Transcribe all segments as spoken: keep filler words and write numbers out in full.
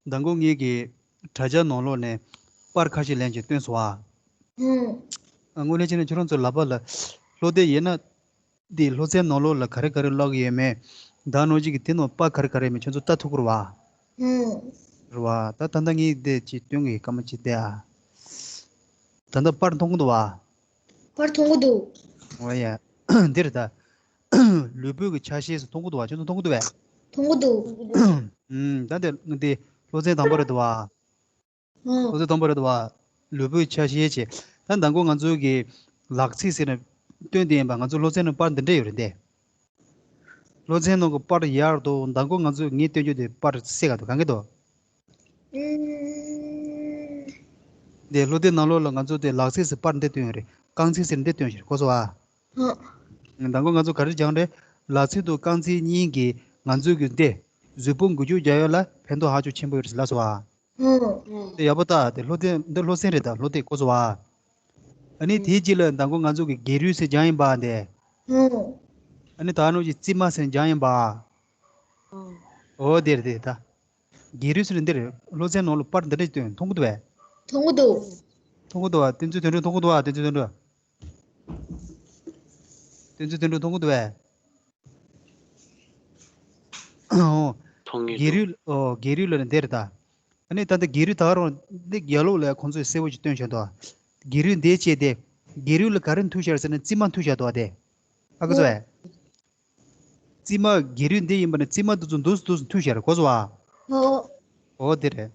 མདང་དགོང་ངེད་ཀྱི་དྲ་རྒྱ་ནང་ལོགས་ནས་པར་ཁ་ཤས་ལེན་བྱས་བཏོན་སོང་ཨ། ཨ། དངོས་གནས་བྱས་ན་ཁྱོད་རང་ཚོ་ལག་པ་ལ་ལྷོ་སྡེ་ཡིན་ན། འདི་ལྷོ་ཚན་ནང་ལོགས་ལ་ག་རེ་ག་རེ་ཀློག་ཡོད་མེད། ད་ནང་བཞིན་གྱི་དེ་ནང་པར་ག་རེ་ག་རེ་མེད་ཁྱོད་ཚོ་ལྟ་ཐུབ་ཀྱི་རེད་བ། རེད་བ། ད་ད་ལྟ་ངས་འདི་ཅིག་སྟོན་གྱི་སྐར་མ་གཅིག་བལྟས་ཨ། ད་ལྟ་པར་མཐོང་གི་འདུག་བ། པར་མཐོང་གི་འདུག་འོ་ཡ། འདིར་ད། ལུས་པོའི་གི་ཆ་ཤས་སུ་མཐོང་གི་འདུག་བ། ཁྱོད་ཚོ་མཐོང་གི་འདུག་བས། མཐོང་གི་འདུག་ཨུམ། ད་འདི་འདི་ལྷོ་ཚན་དང་པོ་རེད་འདུག་བ། ཨོ། ལྷོ་ཚན་དང་པོ་རེད་འདུག་བ། ལུས་པོའི་ཆ་ཤས་བྱས། ད་མདང་དགོང་ང་ཚོའི་གི་ལག་ཚིགས་ཟེར་ནས་སྟོན་དེ་ཡིན་པ། ང་ཚོ་ལྷོ་ཚན་ནས་པར་འདི་འདྲས་ཡོད་རེད་དེ། ལྷོ་ཚན་ནང་གི་པར་ཡག་འདུག་མདང་དགོང་ང་ཚོས་ངས་སྟོན་རྒྱུ་དེ་པར་གསལ་ག་འདུག་གང་གི་འདུག་ཨུམ། དེ་ལྷོ་སྡེ་ནང་ལོགས་ལ་ང་ཚོ་དེ་ལག་ཚིགས་སུ་པར་འདི་སྟོན་ཡོད་རེད། རྐང་ཚིགས་ཟེར་འདི་སྟོན་ཞིག་གོ་སོང་ཨ། ཧོ། མདང་དགོང་ང་ཚོ་ག་རེ་སྦྱངས་རེད། ལག་ཚིགས་དང་རྐང་ཚིགས་གཉིས་ཀྱིས་ང་ཚོའི་གི་འདི་གཟུགས་པོ་འགུལ་སྐྱོད་རྒྱག་ཡག་ལ་ཕན་ཐོགས་ཧ་ཅང་ཆེན་པོ་ཡོད་རེད་ལབ་སོང་ཨ། ཧོ། དེ་ཡག་པོ་ལྟ། དེ་ལྷོ་སྡེ་འདི་ལྷོ་སྡེ་རེད། ད་ལྷོ་སྡེ་གོ་སོང་ཨ། ཨ་ནི་དེའི་རྗེས་ལ་མདང་དགོང་ང་ཚོ་གི་སྒལ་རུས་ཟེར་སྦྱངས་ཡིན་པ་འདི། ཧོ། ཨ་ནི་ད་ནང་བཞིན་རྩིབ་མ་ཟེར་སྦྱངས་ཡིན་པ། ཨོ་དེ་རེད་དེ་ད། སྒལ་རུས་ཟེར་འདིར་ལྷོ་ཚན་ནང་ལ་པར་འདི་འདྲ་སྟོན་མཐོང་གི་འདུག་བས། མཐོང་གི་འདུག་མཐོང་གི་འདུག་བ། བསྟན་འཛིན་དོན་གྲུབ་མཐོང་གི་འདུག་བ། བསྟན་འཛིན་དོན་གྲུབ། བསྟན་འཛིན་དོན་གྲུབ་མཐོང་གི་འདུག་བས། ཨོ། མཐོང་གི་སྒལ་འདུག་རུས། ཨོ། སྒལ་རུས་ལ་ནི་འདིར་ད། ཨ་ནི་ད་ལྟ་སྒལ་རུས་ད་རུང་འདི་རྒྱབ་ལོགས་ལ་ཁོང་ཚོས་གསལ་པོ་ཅིག་སྟོན་བཞག་འདུག་སྒལ་རུས་འདི་བྱས་ཏེ། སྒལ་རུས་ལ་ག་རེ་འཐུ་བཞག་ཟེར་ན་རྩིབ་མ་འཐུ་བཞག་འདུག་བ་དེ། ཨ་ཁུ་ཚོ་བས། རྩིབ་མ་སྒལ་རུས་འདི་ཡིན་པ་ནི་རྩིབ་མ་འདི་ཚོ་འདུག་སེ་འདུག་སེ་འཐུ་བཞག་རེད་གོ་སོང་བ། ཨོ། ཨོ་དེ་རེད།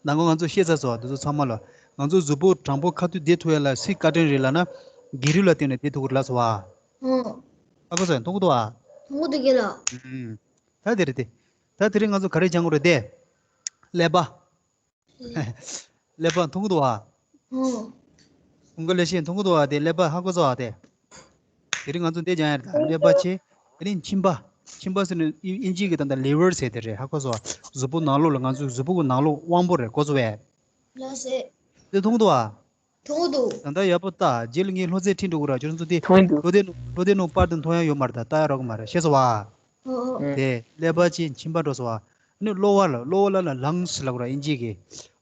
ནང་གོ་ང་ཚོ་ཤེས་ཚར་སོང་འདི་ཚོ་ཚང་མ་ལ། ང་ཚོ་གཟུགས་པོ་དྲང་པོ་ཁ་ཐུག་བསྡད་ཐུབ་ཡ་ལ་སུའི་བཀའ་དྲིན་རེད་ལབ་ན། སྒལ་རུས་ལ་བརྟེན་ནས་བསྡད་ཐུབ་ཀྱི་རེད་ལབ་སོང་བ། ཨོ། ཨ་ཁུ་ཚོ་མཐོང་གི་འདུག་བ། མཐོང་གི་འདུག་གི་ལ། ཨུམ། ད་དེ་རེད་དེ། ད་དེ་རིང་ང་ཚོ་ག་རེ་སྦྱང་དགོས་རེད་དེ། ཀླད་པ། ཀླད་པ་མཐོང་གི་འདུག་བ། ཨོ། ཀུན་དགའ་ལེགས་བཤད་མཐོང་གི་འདུག་བ་དེ། ཀླད་པ་ཧ་གོ་སོང་བ་དེ། དེ་རིང་ང་ཚོ་འདི་སྦྱང་ཡ་རེད་ད། ཀླད་པ་བྱས། དེ་རིང་མཆིན་པ། མཆིན་པ་ཟེར་ནས་དབྱིན་ཨིན་ཇི་གི་ད་ལྟ་ལི་ཝར་ཟེར་དེ་རེད། ཧ་གོ་སོང་བ། གཟུགས་པོ་ནང་ལོགས་ལ་ང་ཚོའི་གཟུགས་པོ་གི་ནང་ལོགས་དབང་པོ་རེད་གོ་སོང་བས། ལགས་སེ། འདི་མཐོང་གི་འདུག་བ། མཐོང་གི་འདུག་ད་ལྟ་ཡག་པོ་ལྟ། རྗེས་ལ་ངས་ལྷོ་ཚན་ཁྲིད་འགྲོ་གི་ར། ཁྱོད་ཚོ་དེ། མཐོང་གི་འདུག་ལྷོ་སྡེ་ནང་ལྷོ་སྡེ་ནང་པར་དེ་མཐོང་ཡ་ཡོད་མ་རེད་ད། ལྟ་ཡ་རག་གི་མ་རེད། ཤེས་སོང་བ། ཨོ་ཨོ། དེ་ཀླད་པ་བྱས་མཆིན་པ་འགྲོ་སོང་བ། ཨ་ནི་གློ་བ་ལ། གློ་བ་ལ་ལ་ལངས་ལབ་དགོས་ར་དབྱིན་ཇི་གི།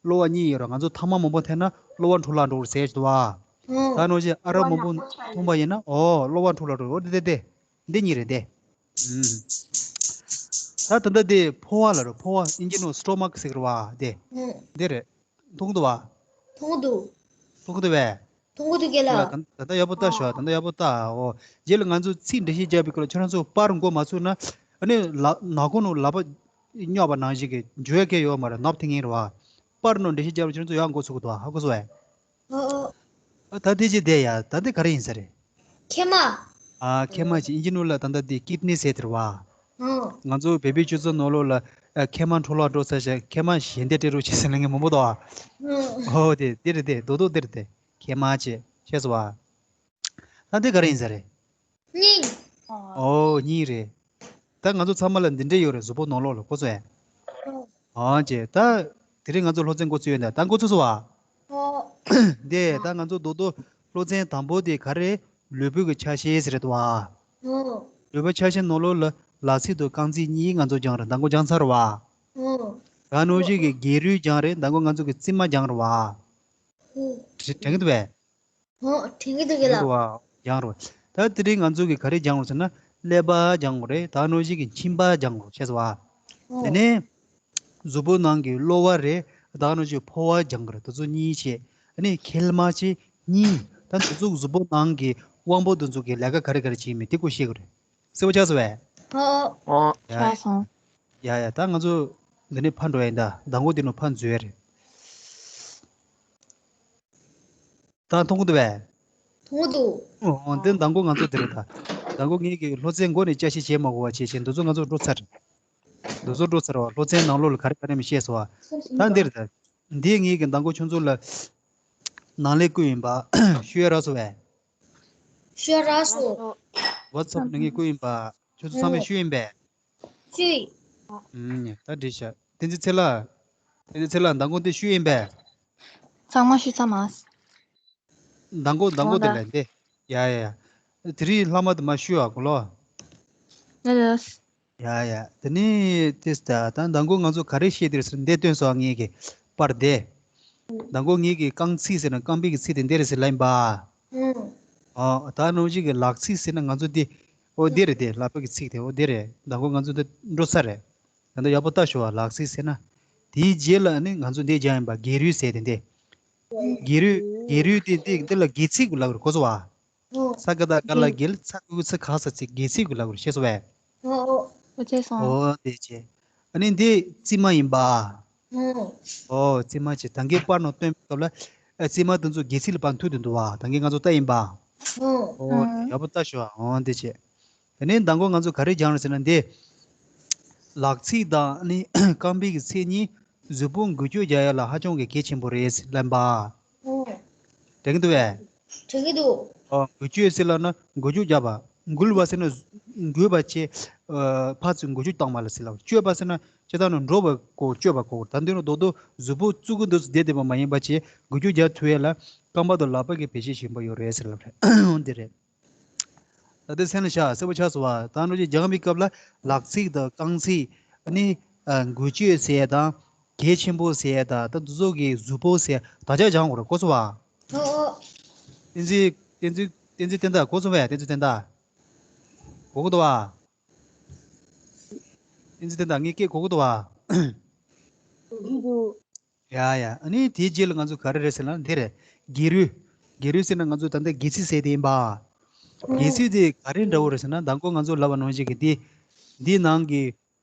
གློ་བ་གཉིས་ཡོད་ར། ང་ཚོ་ཐ་མག་མང་པོ་འཐེན་ན་གློ་བ་འཕྲོ་བརླག་འགྲོ་གི་རེད་ཟེར་གྱི་འདུག་བ། ཨོ། ད་ནང་བཞིན་ཨ་རག་མང་པོ་འཐུང་པ་ཡིན་ན། ཨོ། གློ་བ་འཕྲོ་བརླག་འགྲོ་གི་རེད། འོ་དེ་དེ་དེ། འདི་གཉིས་རེད་དེ། ཨུམ། ད་ད་ལྟ་དེ་ཕོ་བ་ལབ་ར། ཕོ་བ་དབྱིན་ཇི་ནང་སི་ཊོ་མག་ཟེར་གི་རེད་བ་དེ། ཨུམ། འདི་རེད། མཐོང་གི་འདུག་བ། མཐོང་གི་འདུག་མཐོང་གི་འདུག་བས། མཐོང་གི་འདུག་གས་ལགས། ད་ད་ལྟ་ཡག་པོ་ལྟ་ཤོག་ད་ལྟ་ཡག་པོ་ལྟ། འོ། རྗེས་ལ་ང་ཚོས་ཚིག་འགྲེལ་བཤད་རྒྱབ་པའི་སྐབས་ལ་ཁྱོད་རང་ཚོ་པར་མགོ་མ་ཚོས་ན། ཨ་ནི་ལ་ནག་ཁུང་ནང་ལག་པ་སྙོག་པ་ནང་བཞིན་གྱི་འཇུ་ཡ་གས་ཡོད་མ་རེད། ནོར་བ་ཐེབས་ངེས་རེད་བ། པར་ནང་འགྲེལ་བཤད་རྒྱབ་ལ་ཁྱོད་རང་ཚོ་ཡག་མགོ་ཚོས་གི་འདུག་བ། ཧ་གོ་སོང་བས། ཨོ་ཨོ། ཨ། ད་དེ་ཅི་བསྡད་ཡ། ད་འདི་ག་རེ་ཡིན་ས་རེད། མཁལ་མ། ཨ། མཁལ་མ་ཅིག་དབྱིན་ཇི་ནང་ལ་ད་ལྟ་འདི་ཀིཌ་ནི་ཟེར་དེ་རེད་བ། ཨོ། ང་ཚོ་བོད་པའི་སྤྱོད་ཚུལ་ནང་ལོགས་ལ། ཨ། མཁལ་མ་འཕྲོ་བརླག་འགྲོ་ཚར་ཤག་མཁལ་མ་ཞལ་འདེབས་སྤྲད་རོགས་བྱེད་ཟེར་ལབ་མཁན་མང་པོ་འདུག་ཨ། ཨོ། ཨོ་དེ་འདི་རེད་དེ། རྡོག་རྡོག་འདི་རེད་དེ། མཁལ་མ་བྱས། ཤེས་སོང་བ། ད་འདི་ག་རེ་ཡིན་ས་རེད། སྙིང་། ཨོ། སྙིང་རེད། ད་ང་ཚོ་ཚང་མ་ལ་འདི་འདྲས་ཡོད་རེད། གཟུགས་པོ་ནང་ལོགས་ལ་གོ་སོང་ངས། ཨོ་ཅེ། ད་དེ་རིང་ང་ཚོ་སློབ་ཚན་འགོ་ཚུགས་ཡོད་ན། ད་འགོ་ཚུགས་སོང་བ། ཨོ། དེ་ད་ང་ཚོ་རྡོག་རྡོག་སློབ་ཚན་དང་པོ་དེ་ག་རེ། ལུས་པོ་གི་ཆ་ཤས་ཟེར་རེད་དོ། ཨོ། ལུས་པོ་ཆ་ཤས་ནང་ལོགས་ལ་ལག་ཚིགས་དང་རྐང་ཚིགས་གཉིས་ང་ཚོ་སྦྱངས་རེད། མདང་དགོང་སྦྱངས་ཚར་བ། ཨོ། ད་ནང་བཞིན་གྱི་སྒལ་རུས་སྦྱངས་རེད། མདང་དགོང་ང་ཚོ་གི་རྩིབ་མ་སྦྱངས་རེད་བ། ཨོ། དྲན་དྲན་གྱི་འདུག་པས། ཨོ། དྲན་གྱི་འདུག་གི་ལགས། ཡང་རོ། ད་དེ་རིང་ང་ཚོ་གི་ག་རེ་སྦྱང་དགོས་ཟེར་ན། ཀླད་པ་སྦྱང་དགོས་རེད། ད་ནང་བཞིན་གྱི་མཆིན་པ་སྦྱང་དགོས་རེད། ཤེས་སོང་བ། ཨོ། དེ་ནས་གཟུགས་པོ་ནང་གི་གློ་བ་རེད། ད་ནང་བཞིན་ཕོ་བ་སྦྱང་དགོས་རེད། དེ་ཚོ་གཉིས་བྱས། ཨ་ནི་མཁལ་མ་བྱས་གཉིས། ད་དེ་ཚོ་གཟུགས་པོ་ནང་གི་དབང་པོ་དེ་ཚོ་གི་ལས་ཀ་ག་རེ་ག་རེ་བྱེད་ཀྱི་མེད་དེ་སྐོར་ཤེས་དགོས་རེད། གསལ་པོ་ཆགས་སོང་བས། ཨོ། ཨོ། ཡ། ཆགས་སོང་། ཡ་ཡ། ད་ང་ཚོ་འདི་ནས་ཕར་འགྲོ་ཡ་ཡིན། ད་མདང་དགོང་འདི་ནས་ཕར་འཛུལ་ཡ་རེད། ད་མཐོང་གི་འདུག་པས། མཐོང་གི་འདུག་ཨོ། འདི་མདང་དགོང་ང་ཚོ་འདི་རེད་ད། མདང་དགོང་ངེད་ཀྱིས་སློབ་ཚན་འགོ་ནས་བསྐྱར་ཞིབ་བྱེད་མ་དགོས་པ་བྱས་བྱས། འདི་ཚོ་ང་ཚོ་འགྲོ་ཚར་རེད། འདི་ཚོ་འགྲོ་ཚར་བ། སློབ་ཚན་ནང་ལོགས་ལ་ག་རེ་ག་རེ་མི་ཤེས་སོང་བ། ད་འདི་རེད་ད། འདི་ངེད་ཀྱིས་མདང་དགོང་ཁྱོད་ཚོ་ལ་ནང་ལས་བསྐུར་ཡིན་པ། ཤོད་ཡ་རག་སོང་བས། ཤོད་ཡ་རག་སོང་། ཝ་ཚབ་ནས་ངས་བསྐུར་ཡིན་པ། ཁྱོད་ཚོ་ཚང་མས་ཤོད་ཡིན་པས། ཤོད། ཨུམ། ད་འགྲིག་ཤག་བསྟན་འཛིན་ཚེ་ལགས། བསྟན་འཛིན་ཚེ་ལགས། མདང་དགོང་འདི་ཤོད་ཡིན་པས། ཚང་མ་ཤོད་ཚར་མ། མདང་དགོང་མདང་དགོང་འདི་ལ་འདི། ཡ་ཡ་ཡ། དེ་རིང་ལྷག་མ་དེ་མ་ཤོད་ཨ་གོ་ལོ། ལགས་ལགས། ཡ་ཡ། དེ་ནི་ཏིས་ད་ད་མདང་དགོང་ང་ཚོ་ག་རེ་བཤད་དེ་རེད་ཟེར་འདི་སྟོན་སོང་ངེད་ཀྱི་པར་དེ། མདང་དགོང་ངེད་ཀྱི་རྐང་ཚིག་ཟེར་ན་རྐང་པའི་གི་ཚིག་དེ་འདི་རེད་ཟེར་ལབ་ཡིན་པ། ཨོ་ད་ནང་བཞིན་གྱི་ལག་ཚིག་ཟེར་ན་ང་ཚོ་འདི། ཨོ་འདི་རེད་དེ་ལག་པ་གི་ཚིག་དེ་ཨོ་འདི་རེད། མདང་དགོང་ང་ཚོ་འདི་འགྲོ་ས་རེད། ད་ལྟ་ཡག་པོ་ལྟ་ཞུ་བ་ལག་ཚིག་ཟེར་ན། དེའི་རྗེས་ལ་ནི་ང་ཚོ་འདི་སྦྱང་ཡིན་པ་སྒལ་རུས་ཟེར་དེ་འདི། སྒལ་རུས་སྒལ་རུས་དེ་འདི་འདི་ལ་སྒལ་ཚིགས་ལབ་རེད་གོ་སོང་བ། ས་ཀ་བཏགས་སྒ་ལ་སྒལ། ཚ་གུ་གུ་ཚ་ག་ས་ཚིགས། སྒལ་ཚིགས་ལབ་རེད་ཤེས་སོང་བས། ཨོ་ཚེ་སོང་། ཨོ་དེ་བྱས། ཨ་ནི་འདི་རྩིབ་མ་ཡིན་པ། ཨོ་རྩིབ་མ་བྱས་ད་གིན་པར་ནང་སྟོན་པའི་སྐབས་ལ། ཨ་རྩིབ་མ་དེ་ཚོ་སྒལ་ཚིགས་ལ་ཕར་མཐུད་དེ་འདུག་བ། ད་གིན་ང་ཚོ་ལྟ་ཡིན་པ། ཨོ་ཡག་པོ་ལྟ་ཞུ་བ། ཨོ་འདི་བྱས། དེ་ནས་མདང་དགོང་ང་ཚོ་ག་རེ་སྦྱངས་རེད་ཟེར་ན་འདི། ལག་ཚིགས་དང་ནི་རྐང་པའི་གི་ཚིགས་གཉིས་གཟུགས་པོ་འགུལ་སྐྱོད་རྒྱག་ཡ་ལ་ཧ་ཅང་གི་གལ་ཆེན་པོ་རེད་ལབ་པ། ཨོ། དྲན་གྱི་འདུག་བས། དྲན་གྱི་འདུག་ཨོ་འགུལ་སྐྱོད་ཟེར་ལབ་ན་འགུལ་སྐྱོད་རྒྱག་པ། འགུལ་བ་ཟེར་ན་འགུལ་བ་བྱས། ཨ་ཕར་ཚུར་འགུལ་སྐྱོད་བཏང་བ་ལ་ཟེར་ལབ། སྐྱོད་པ་ཟེར་ན་སྤྱིར་བཏང་ནི་འགྲོ་བ་གོ་སྐྱོད་པ་གོ་ད་འདི་ནི་རྡོག་རྡོག་གཟུགས་པོ་བཙུགས་ཀྱི་འདུག་བསྡད་བསྡད་པ་མ་ཡིན་པ་བྱས་འགུལ་སྐྱོད་རྒྱག་ཐུབ་ཡ་ལ་རྐང་པ་དང་ལག་པ་གི་བེད་སྤྱོད་ཆེན་པོ་ཡོད་རེད་ཟེར་ལབ་རེད། འོ་འདི་རེད། ད་ལྟ་སེམས་ལ་བཞག་གསལ་པོ་ཆགས་སོང་བ། ད་འགྲོ་རྒྱུ་སྦྱང་བའི་སྐབས་ལ་ལག་ཚིགས་དང་རྐང་ཚིགས་ནི་འགུལ་སྐྱོད་ཟེར་ཡ་དང་གལ་ཆེན་པོ་ཟེར་ཡ་དང་ད་འདི་ཚོ་གི་གཟུགས་པོ་ཟེར་ཡ་དག་ཆ་སྦྱང་དགོས་རེད་གོ་སོང་བ། ཨོ་ཨོ། བསྟན་འཛིན་བསྟན་འཛིན་བསྟན་འཛིན་བསྟན་དར་གོ་སོང་བས། བསྟན་འཛིན་བསྟན་དར། གོ་གི་འདུག་བ། བསྟན་འཛིན་བསྟན་དར་ངའི་སྐད་གོ་གི་འདུག་བ། ཡ་ཡ། ཨ་ནི་དེའི་རྗེས་ལ་ང་ཚོ་ག་རེ་རེད་ཟེར་ན་འདི་རེད། སྒལ་རུས། སྒལ་རུས་ཟེར་ན་ང་ཚོ་ད་ལྟ་སྒལ་ཚིགས་ཟེར་དེ་ཡིན་པ། སྒལ་ཚིགས་དེ་ག་རེ་འདྲ་བོ་རེད་ཟེར་ན་མདང་དགོང་ང་ཚོ་ལབ་པ་ནང་བཞིན་གྱི་འདི། འདི་ནང་གི་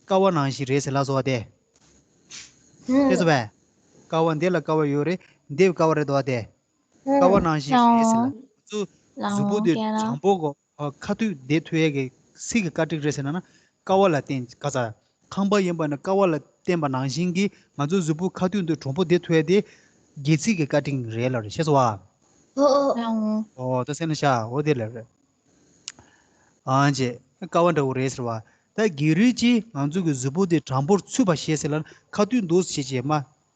ཀ་བ་ནང་བཞིན་རེད་ཟེར་ལབ་སོང་བ་དེ། ཤེས་སོང་བས། ཀ་བ་འདི་ལ་ཀ་བ་ཡོད་རེད། འདི་ཀ་བ་རེད་འདུག་བ་དེ། ཀ་བ་ནང་བཞིན་རེད་ཟེར་ལབ། ང་ཚོ་གཟུགས་པོ་དེ་དྲང་པོ་གོ་ཁ་ཐུག་བསྡད་ཐུབ་ཡས་ཀྱི་ཚིགས་ཀྱི་བཀའ་དྲིན་རེད་ཟེར་ན་ན། ཀ་བ་ལ་བརྟེན་ག་ས། ཁང་པ་ཡིན་པ་ན་ཀ་བ་ལ་བརྟེན་པ་ནང་བཞིན་གྱི་ང་ཚོའི་གཟུགས་པོ་ཁ་ཐུག་འདི་དྲང་པོ་བསྡད་ཐུབ་ཡས་དེ་སྒལ་ཚིགས་ཀྱི་བཀའ་དྲིན་རེད་ལབ་རེད་ཤེས་སོང་བ། ཨོ་ཨོ། ཨོ་ད་སེམས་ལ་ཤ་འོ་དེ་ལབ་རེད། ཨང་ཅེ། ཀ་བ་འདྲ་བོ་རེད་ཟེར་བ། ད་སྒལ་རུས་ཀྱིས་ང་ཚོ་གི་གཟུགས་པོ་དེ་དྲང་པོར་ཚུད་པ་ཞེས་ཟེར་ལ་ཁ་ཐུག་འདུག་ཞེས་བྱས་མ་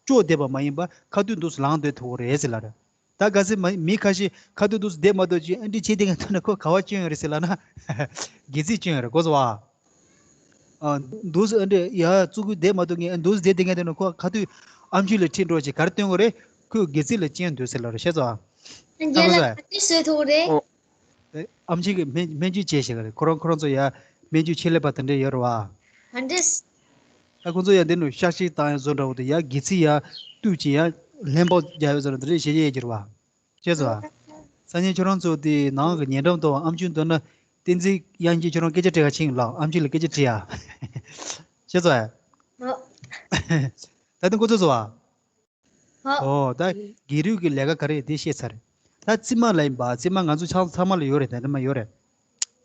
ཅོག་བསྡད་པ་མ་ཡིན་པ་ཁ་ཐུག་འདུག་ལངས་སྡོད་ཐུབ་པ་རེད་ཟེར་ལ་རེད། ད་གལ་སྲིད་མ་མི་ཁ་ཤས་ཁ་ཐུག་འདུག་བསྡད་མ་ཐུབ་ཅིག་ཨ་འདྲི་བྱེད་དེ་ང་ཐུག་ན་ཁོ་ག་བ་སྐྱོན་ཡོད་རེད་ཟེར་ལ་ན། སྒལ་ཚིགས་སྐྱོན་ཡོད་རེད་གོ་སོང་བ། ཨ་འདུག་ཨ་འདྲི་ཡ་བཙུགས་ཁུལ་བསྡད་མ་ཐུབ་ངས་ཨ་འདུག་བསྡད་དེ་ང་ཐུག་ན་ཁོ་ཁ་ཐུག་ཨམ་ཆུ་ལ་ཁྲིད་འགྲོ་ཅིག་ག་རེ་སྟོན་དགོས་རེད། ཁོས་སྒལ་ཚིགས་ལ་སྐྱོན་འདུག་ཟེར་ལ་རེད་ཤེས་སོང་བ། རྒན་ལགས་ག་དུས་བཟོས་ཐུབ་རེད། ཨོ། ཨེ་ཨམ་ཆི་གི་སྨན་སྨན་བཅོས་བྱས་ཤག་རེད། ཁོ་རང་ཁོ་རང་ཚོ་ཡ་སྨན་བཅོས་ཆེད་ལས་པ་དེ་འདྲས་ཡོད་རེད་བ། ཧ་འདྲས། ད་ཁོ་ཚོ་ཡ་འདི་ནས་གཤག་བཅོས་བཏང་ཡ་བཟོ་འདྲ་བོ་དེ་ཡ་སྒལ་ཚིགས་ཡ་བཏུད་ཅིག་ཡ་ལྷན་པོ་རྒྱག་ཡོད་བཟོ་འདྲ་དེ་འདྲས་བྱེད་ཀྱི་ཡོད་ཀྱི་རེད་བ། ཤེས་སོང་བ། སང་ཉིན་ཁྱོད་རང་ཚོ་དེ་ནང་གི་ཉེ་འགྲམ་དུ་ཨམ་ཆུ་འདོན་ན་བསྟན་འཛིན་དབྱངས་སྐྱིད་ཁྱོད་རང་སྐད་ཆ་དྲི་ག་ཕྱིན་ལ་ཨམ་ཆུ་ལ་སྐད་ཆ་དྲི་ཡ། ཤེས་སོང་བ། ད་དུང་ཁོ་ཚོ་སོང་བ། ཧ། ཨོ་ད་སྒལ་རུས་ཀྱི་ལས་ཀ་ག་རེ་དེ་ཤེས་ཚར། ད་རྩིབ་མ་ལ་ཡིན་པ་རྩིབ་མ་ང་ཚོ་ཆང་ཚང་མ་ལ་ཡོད་རེད། ད་རྩིབ་མ་ཡོད་རེད།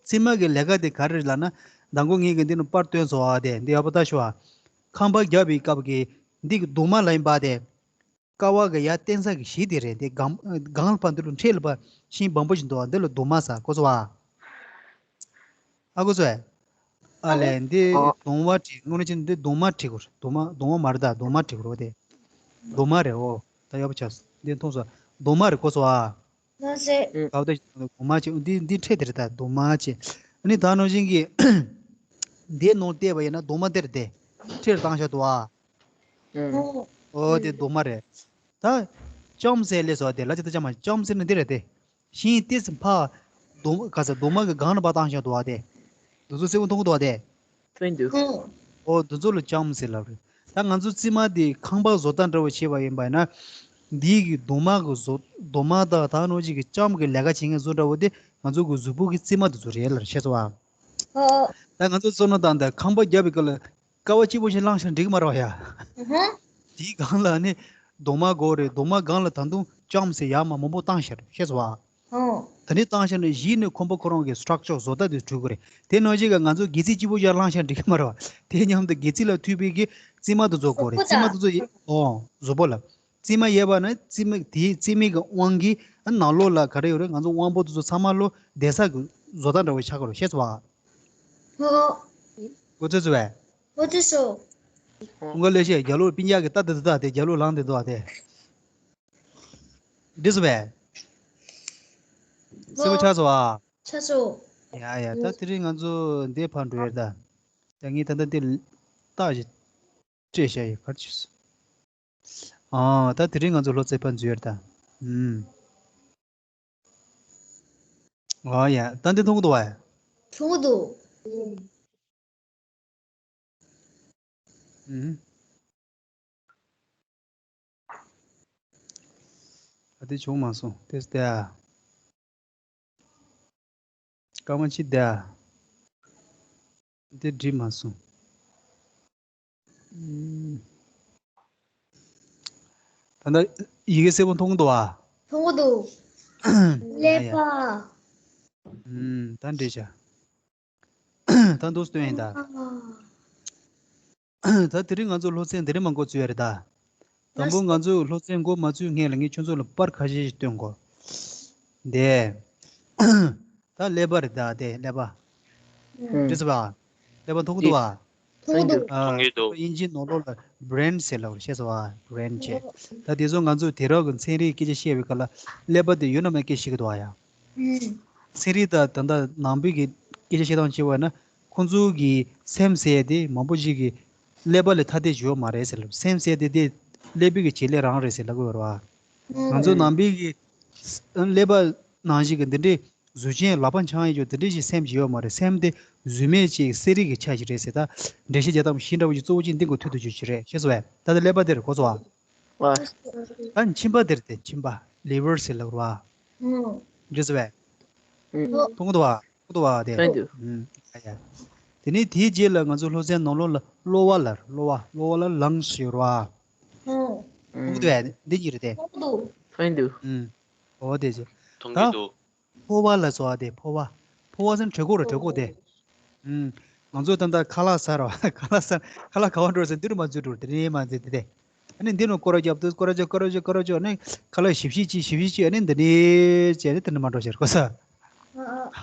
རྩིབ་མ་གི་ལས་ཀ་དེ་ག་རེ་རེད་ལབ་ན་མདང་དགོང་ངས་ཀྱི་འདི་ནས་པར་སྟོན་སོང་བ་དེ་འདི་ཡག་པོ་ལྟ་ཞུ་བ། ཁང་པ་རྒྱབ་པའི་སྐབས་ཀྱི་འདི་གི་གདུང་མ་ལ་ཡིན་པ་དེ། ཀ་བ་གི་ཡར་བསྟན་ས་གི་གཞི་དེ་རེད་དེ་སྒང་སྒང་ལ་ཕར་འདི་ལ་འཕྲེད་ལ་ཕར་ཤིང་སྦོམ་པོ་ཞིག་འདུག་བ་འདི་ལ་གདུང་མ་ཟེར་གོ་སོང་བ། ཨ་ཁུ་ཚོས། ཨ་ལས་འདི་ཨ། གདུང་བ་བྲིས་དངོས་གནས་ཅི་འདི་གདུང་མ་བྲིས་དགོས་རེད། གདུང་མ་གདུང་བ་མ་རེད་ད་གདུང་མ་བྲིས་དགོས་རེད་དེ། གདུང་མ་རེད་འོ། ད་ཡག་པོ་ཆགས་སོང་འདི་མཐོང་སོང་། གདུང་མ་རེད་གོ་སོང་ཨ། ལགས་སེ། ཨ་ད་གདུང་མ་བྱས་འདི་འདི་འཕྲེད་དེ་རེད་ད་གདུང་མ་བྱས། ཨ་ནི་ད་ནང་བཞིན་གྱི། འདིའི་ནང་བལྟས་པ་ཡིན་ན་གདུང་མ་དེ་རེད་དེ། འཕྲེད་བཏང་བཞག་འདུག་ཨ། ཨོ། ཨོ་དེ་གདུང་མ་རེད། ད། ལྕམ་ཟེར་ལས་སོ་དེ་ལ་ཅི་ད་ལྕམ་མ་ལྕམ་ཟེར་ན་འདི་རེད་དེ། ཤིང་ཏིས་ཕ། གདུང་ག་ས་གདུང་མ་གི་སྒང་ལ་ཕར་བཏང་བཞག་འདུག་བ་དེ། འདི་ཚོ་གསལ་པོ་མཐོང་གི་འདུག་བ་དེ། མཐོང་འདུག་ཨོ་འདི་ཚོ་ལ་ལྕམ་ཟེར་ལབ་རེད། ད་ང་ཚོ་རྩིབ་མ་དེ་ཁང་པ་བཟོ་ལྟ་འདྲ་བོ་བྱས་པ་ཡིན་པ་ཡིན་ན། འདི་གི་གདུང་མ་གི་བཟོ་གདུང་མ་དང་ད་ནང་བཞིན་གྱི་ལྕམ་གི་ལས་ཀ་བྱེད་མཁན་བཟོ་འདྲ་བོ་དེ་ང་ཚོ་གི་གཟུགས་པོ་གི་རྩིབ་མ་དེ་ཚོ་རེད་ལབ་རེད་ཤེས་སོང་བ། ཨོ། ད་ང་ཚོ་བསམ་བློ་བཏང་སྟེ་ཁང་པ་རྒྱབ་པའི་སྐབས་ལ་ཀ་བ་གཅིག་པོ་ཞིག་བླངས་ཤིང་འགྲིག་གི་མ་རེད་བ་ཡ། ཨ་ཧ། དེའི་སྒང་ལ་ནི་གདུང་མ་དགོས་རེད། གདུང་མ་སྒང་ལ་ད་དུང་ལྕམ་ཟེར་ཡར་མར་མང་པོ་བཏང་ཤག་ཤེས་སོང་བ། ཨོ། ད་ནི་བཏང་ཤག་ནི་གཞི་ནས་ཁོམ་པ་ཁོ་རང་གི་སི་ཊག་ཅར་བཟོ་ལྟ་དེ་གྲུབ་ཀྱི་རེད། དེ་ནང་བཞིན་གྱི་ང་ཚོ་སྒལ་ཚིགས་གཅིག་པོ་ཞིག་བླངས་ཤིང་འགྲིག་གི་མ་རེད་བ། དེ་མཉམ་དུ་སྒལ་ཚིགས་ལ་མཐུད་པའི་གི་རྩིབ་མ་དེ་ཚོ་དགོས་རེད། གཟུགས་པོ་རྩིབ་མ་དང་། དེ་ཚོ་ཡི་ཨོ་གཟུགས་པོ་ལ། རྩིབ་མ་ཡོད་པ་ན་རྩིབ་མ་དེའི་རྩིབ་མའི་གི་དབང་གིས་ཨ་ནང་ལོགས་ལ་ག་རེ་ཡོད་རེད། ང་ཚོ་དབང་པོ་དེ་ཚོ་ཚང་མ་ལོ་བསྡད་ས་གི་བཟོ་ལྟ་འདྲ་བོ་ཆགས་ཀྱི་རེད་ཤེས་སོང་བ། ཨོ། གོ་ཚོད་ཚོད་བས། གོ་ཚོད་སོང་། ཁོང་ག་ལས་བཤད་རྒྱ་ལོ་སྤུན་ཀྱག་གི་ལྟ་དེ་དེ་དག་དེ་རྒྱ་ལོ་ལངས་དེ་དོ་དེ། འདི་སོ་བས། གསལ་པོ་ཆགས་སོང་བ། ཆགས་སོང་། ཡ་ཡ་ད་དེ་རིང་ང་ཚོ་འདི་ཕར་འགྲོ་ཡོད་ད། ད་ངས་ད་ལྟ་འདི་རྟགས་ཤིག་སྤྲད་བཞག་ཡོད། ག་རེ་བྱས་སོང་། ཨ། ད་དེ་རིང་ང་ཚོ་སློབ་ཚན་ཕར་འཛུལ་ཡོད་རེད་ད། ཨུམ། ཨོ་ཡ། ད་འདི་མཐོང་གི་འདུག་བ། མཐོང་གི་འདུག་ཨུམ། ཨ། དེ་བྱུང་མ་སོང་། དེ་སྟེ་ཨ། སྐར་མ་གཅིག་དེ་ཨ། དེ་འགྲིག་མ་སོང་། ཨུམ། ད་ལྟ་ཡི་གེ་གསལ་པོ་མཐོང་གི་འདུག་ཨ། མཐོང་གི་འདུག་ཀླད་པ། ཨུམ། ད་འགྲིག་བྱ། ད་འདུག་སྟོན་ཡིན་ད། ད་དེ་རིང་ང་ཚོ་སློབ་ཚན་འདི་རིང་མ་འགོ་བཙུགས་ཡ་རེད་ད། དང་པོ་ང་ཚོས་སློབ་ཚན་འགོ་མ་བཙུགས་སྔོན་ལ་ངས་ཁྱོད་ཚོ་ལ་པར་ཁ་ཤས་ཤིག་སྟོན་གོ། འདི། ད་ཀླད་པ་རེད་ད། དེ་ཀླད་པ། ཨུམ། འགྲིག་སོང་བ། ཀླད་པ་མཐོང་གི་འདུག་བ། མཐོང་གི་འདུག་ཨ། མཐོང་གི་འདུག་དབྱིན་ཇིའི་ནང་ལོགས་ལ་brain ཟེར་ལབ་རེད། ཤེས་སོང་བ། brain བྱས། ད་དེ་ཚོ་ང་ཚོས་དེང་རབས་ཀྱི་ཚན་རིག་སྐད་ཆ་བཤད་པའི་སྐབས་ལ་ཀླད་པ་དེ་ཡོད་ན་མེད་སྐད་ཆ་བཤད་ཀྱི་འདུག་བ་ཡ། ཨུམ། ཚན་རིག་དང་ད་ལྟ་ནང་པའི་གི་སྐད་ཆ་བཤད་སྟངས་བྱས་པ་ན། ཁོང་ཚོའི་གི་སེམས་ཟེར་ཡ་དེ་མང་པོ་ཞིག་གི་ཀླད་པ་ལས་ཐ་དད་ཅིག་ཡོད་མ་རེད་ཟེར་ལབ། སེམས་ཟེར་ཡ་དེ་དེ་ཀླད་པའི་གི་བྱེད་ལས་རང་རེད་ཟེར་ལབ་ཀྱི་ཡོད་རེད་བ། ང་ཚོ་ནང་པའི་གི་ཀླད་པ་ནང་བཞིན་གི་འདི་འདྲའི་གཟུགས་ཅན་ལག་པ་འཆང་ཡས་ཀྱི་འདི་འདྲའི་ཞིག་སེམས་ཅིག་ཡོད་མ་རེད། སེམས་དེ་གཟུགས་མེད་ཅིག་གསལ་རིག་གི་ཆ་ཞིག་རེད་ཟེར། ད་འགྲེལ་བཤད་རྒྱག་སྟངས་ཤེས་འདྲ་བོ་ཞིག་གཙོ་བོ་གཅིག་འདི་གོ་ཐུབ་ཐུབ་ཅིག་རེད། ཤེས་སོང་བས། ད་ལྟ་ཀླད་པ་དེ་རེད། གོ་སོང་བ། ད་མཆིན་པ་དེ་རེད་དེ། མཆིན་པ། liver ཟེར་ལབ་རེད་བ། འགྲིག་སོང་བས། མཐོང་གི་འདུག་བ། མཐོང་གི་འདུག་བ་དེ། ཨུམ། ཡ་ཡ། དེ་ནས་དེའི་རྗེས་ལ་ང་ཚོ་སློབ་ཚན་ནང་ལོགས་ལ་གློ་བ་ལ་རེད། གློ་བ། གློ་བ་ལ་lungs ཡོད་རེད་བ། མཐོང་གི་འདུག་བས། འདི་གཉིས་རེད་དེ། མཐོང་གི་འདུག་ཨུམ། འོ་དེ་རྗེས། མཐོང་གི་འདུག་ཕོ་བ་ལ་ཟེར་བ་དེ། ཕོ་བ། ཕོ་བ་ཟེར་ན་གྲོད་ཁོག་རེད། གྲོད་ཁོག་དེ། ཨུམ། ང་ཚོ་ད་ལྟ་ཁ་ལག་ཟ་རེད་བ། ཁ་ལག་ཟ། ཁ་ལག་ག་པར་འགྲོ་ཟེར། འདི་རུ་མར་འཛུལ་འགྲོ། དེ་ནས་མར་འཛུལ་དེ་དེ། ཨ་ནི་འདི་ནས་སྐོར་ར་རྒྱབ་དུས། སྐོར་ར་རྒྱབ། སྐོར་ར་རྒྱབ། སྐོར་ར་རྒྱབ། ཨ་ནི་ཁ་ལག་ཞིབ་ཞིབ་ཅིག་ཞིབ་ཞིབ་ཅིག་ཨ་ནི་འདི་ནས་བྱས་ནས་དེ་ནས་མར་འགྲོ་ཤར། གོ་སོང་།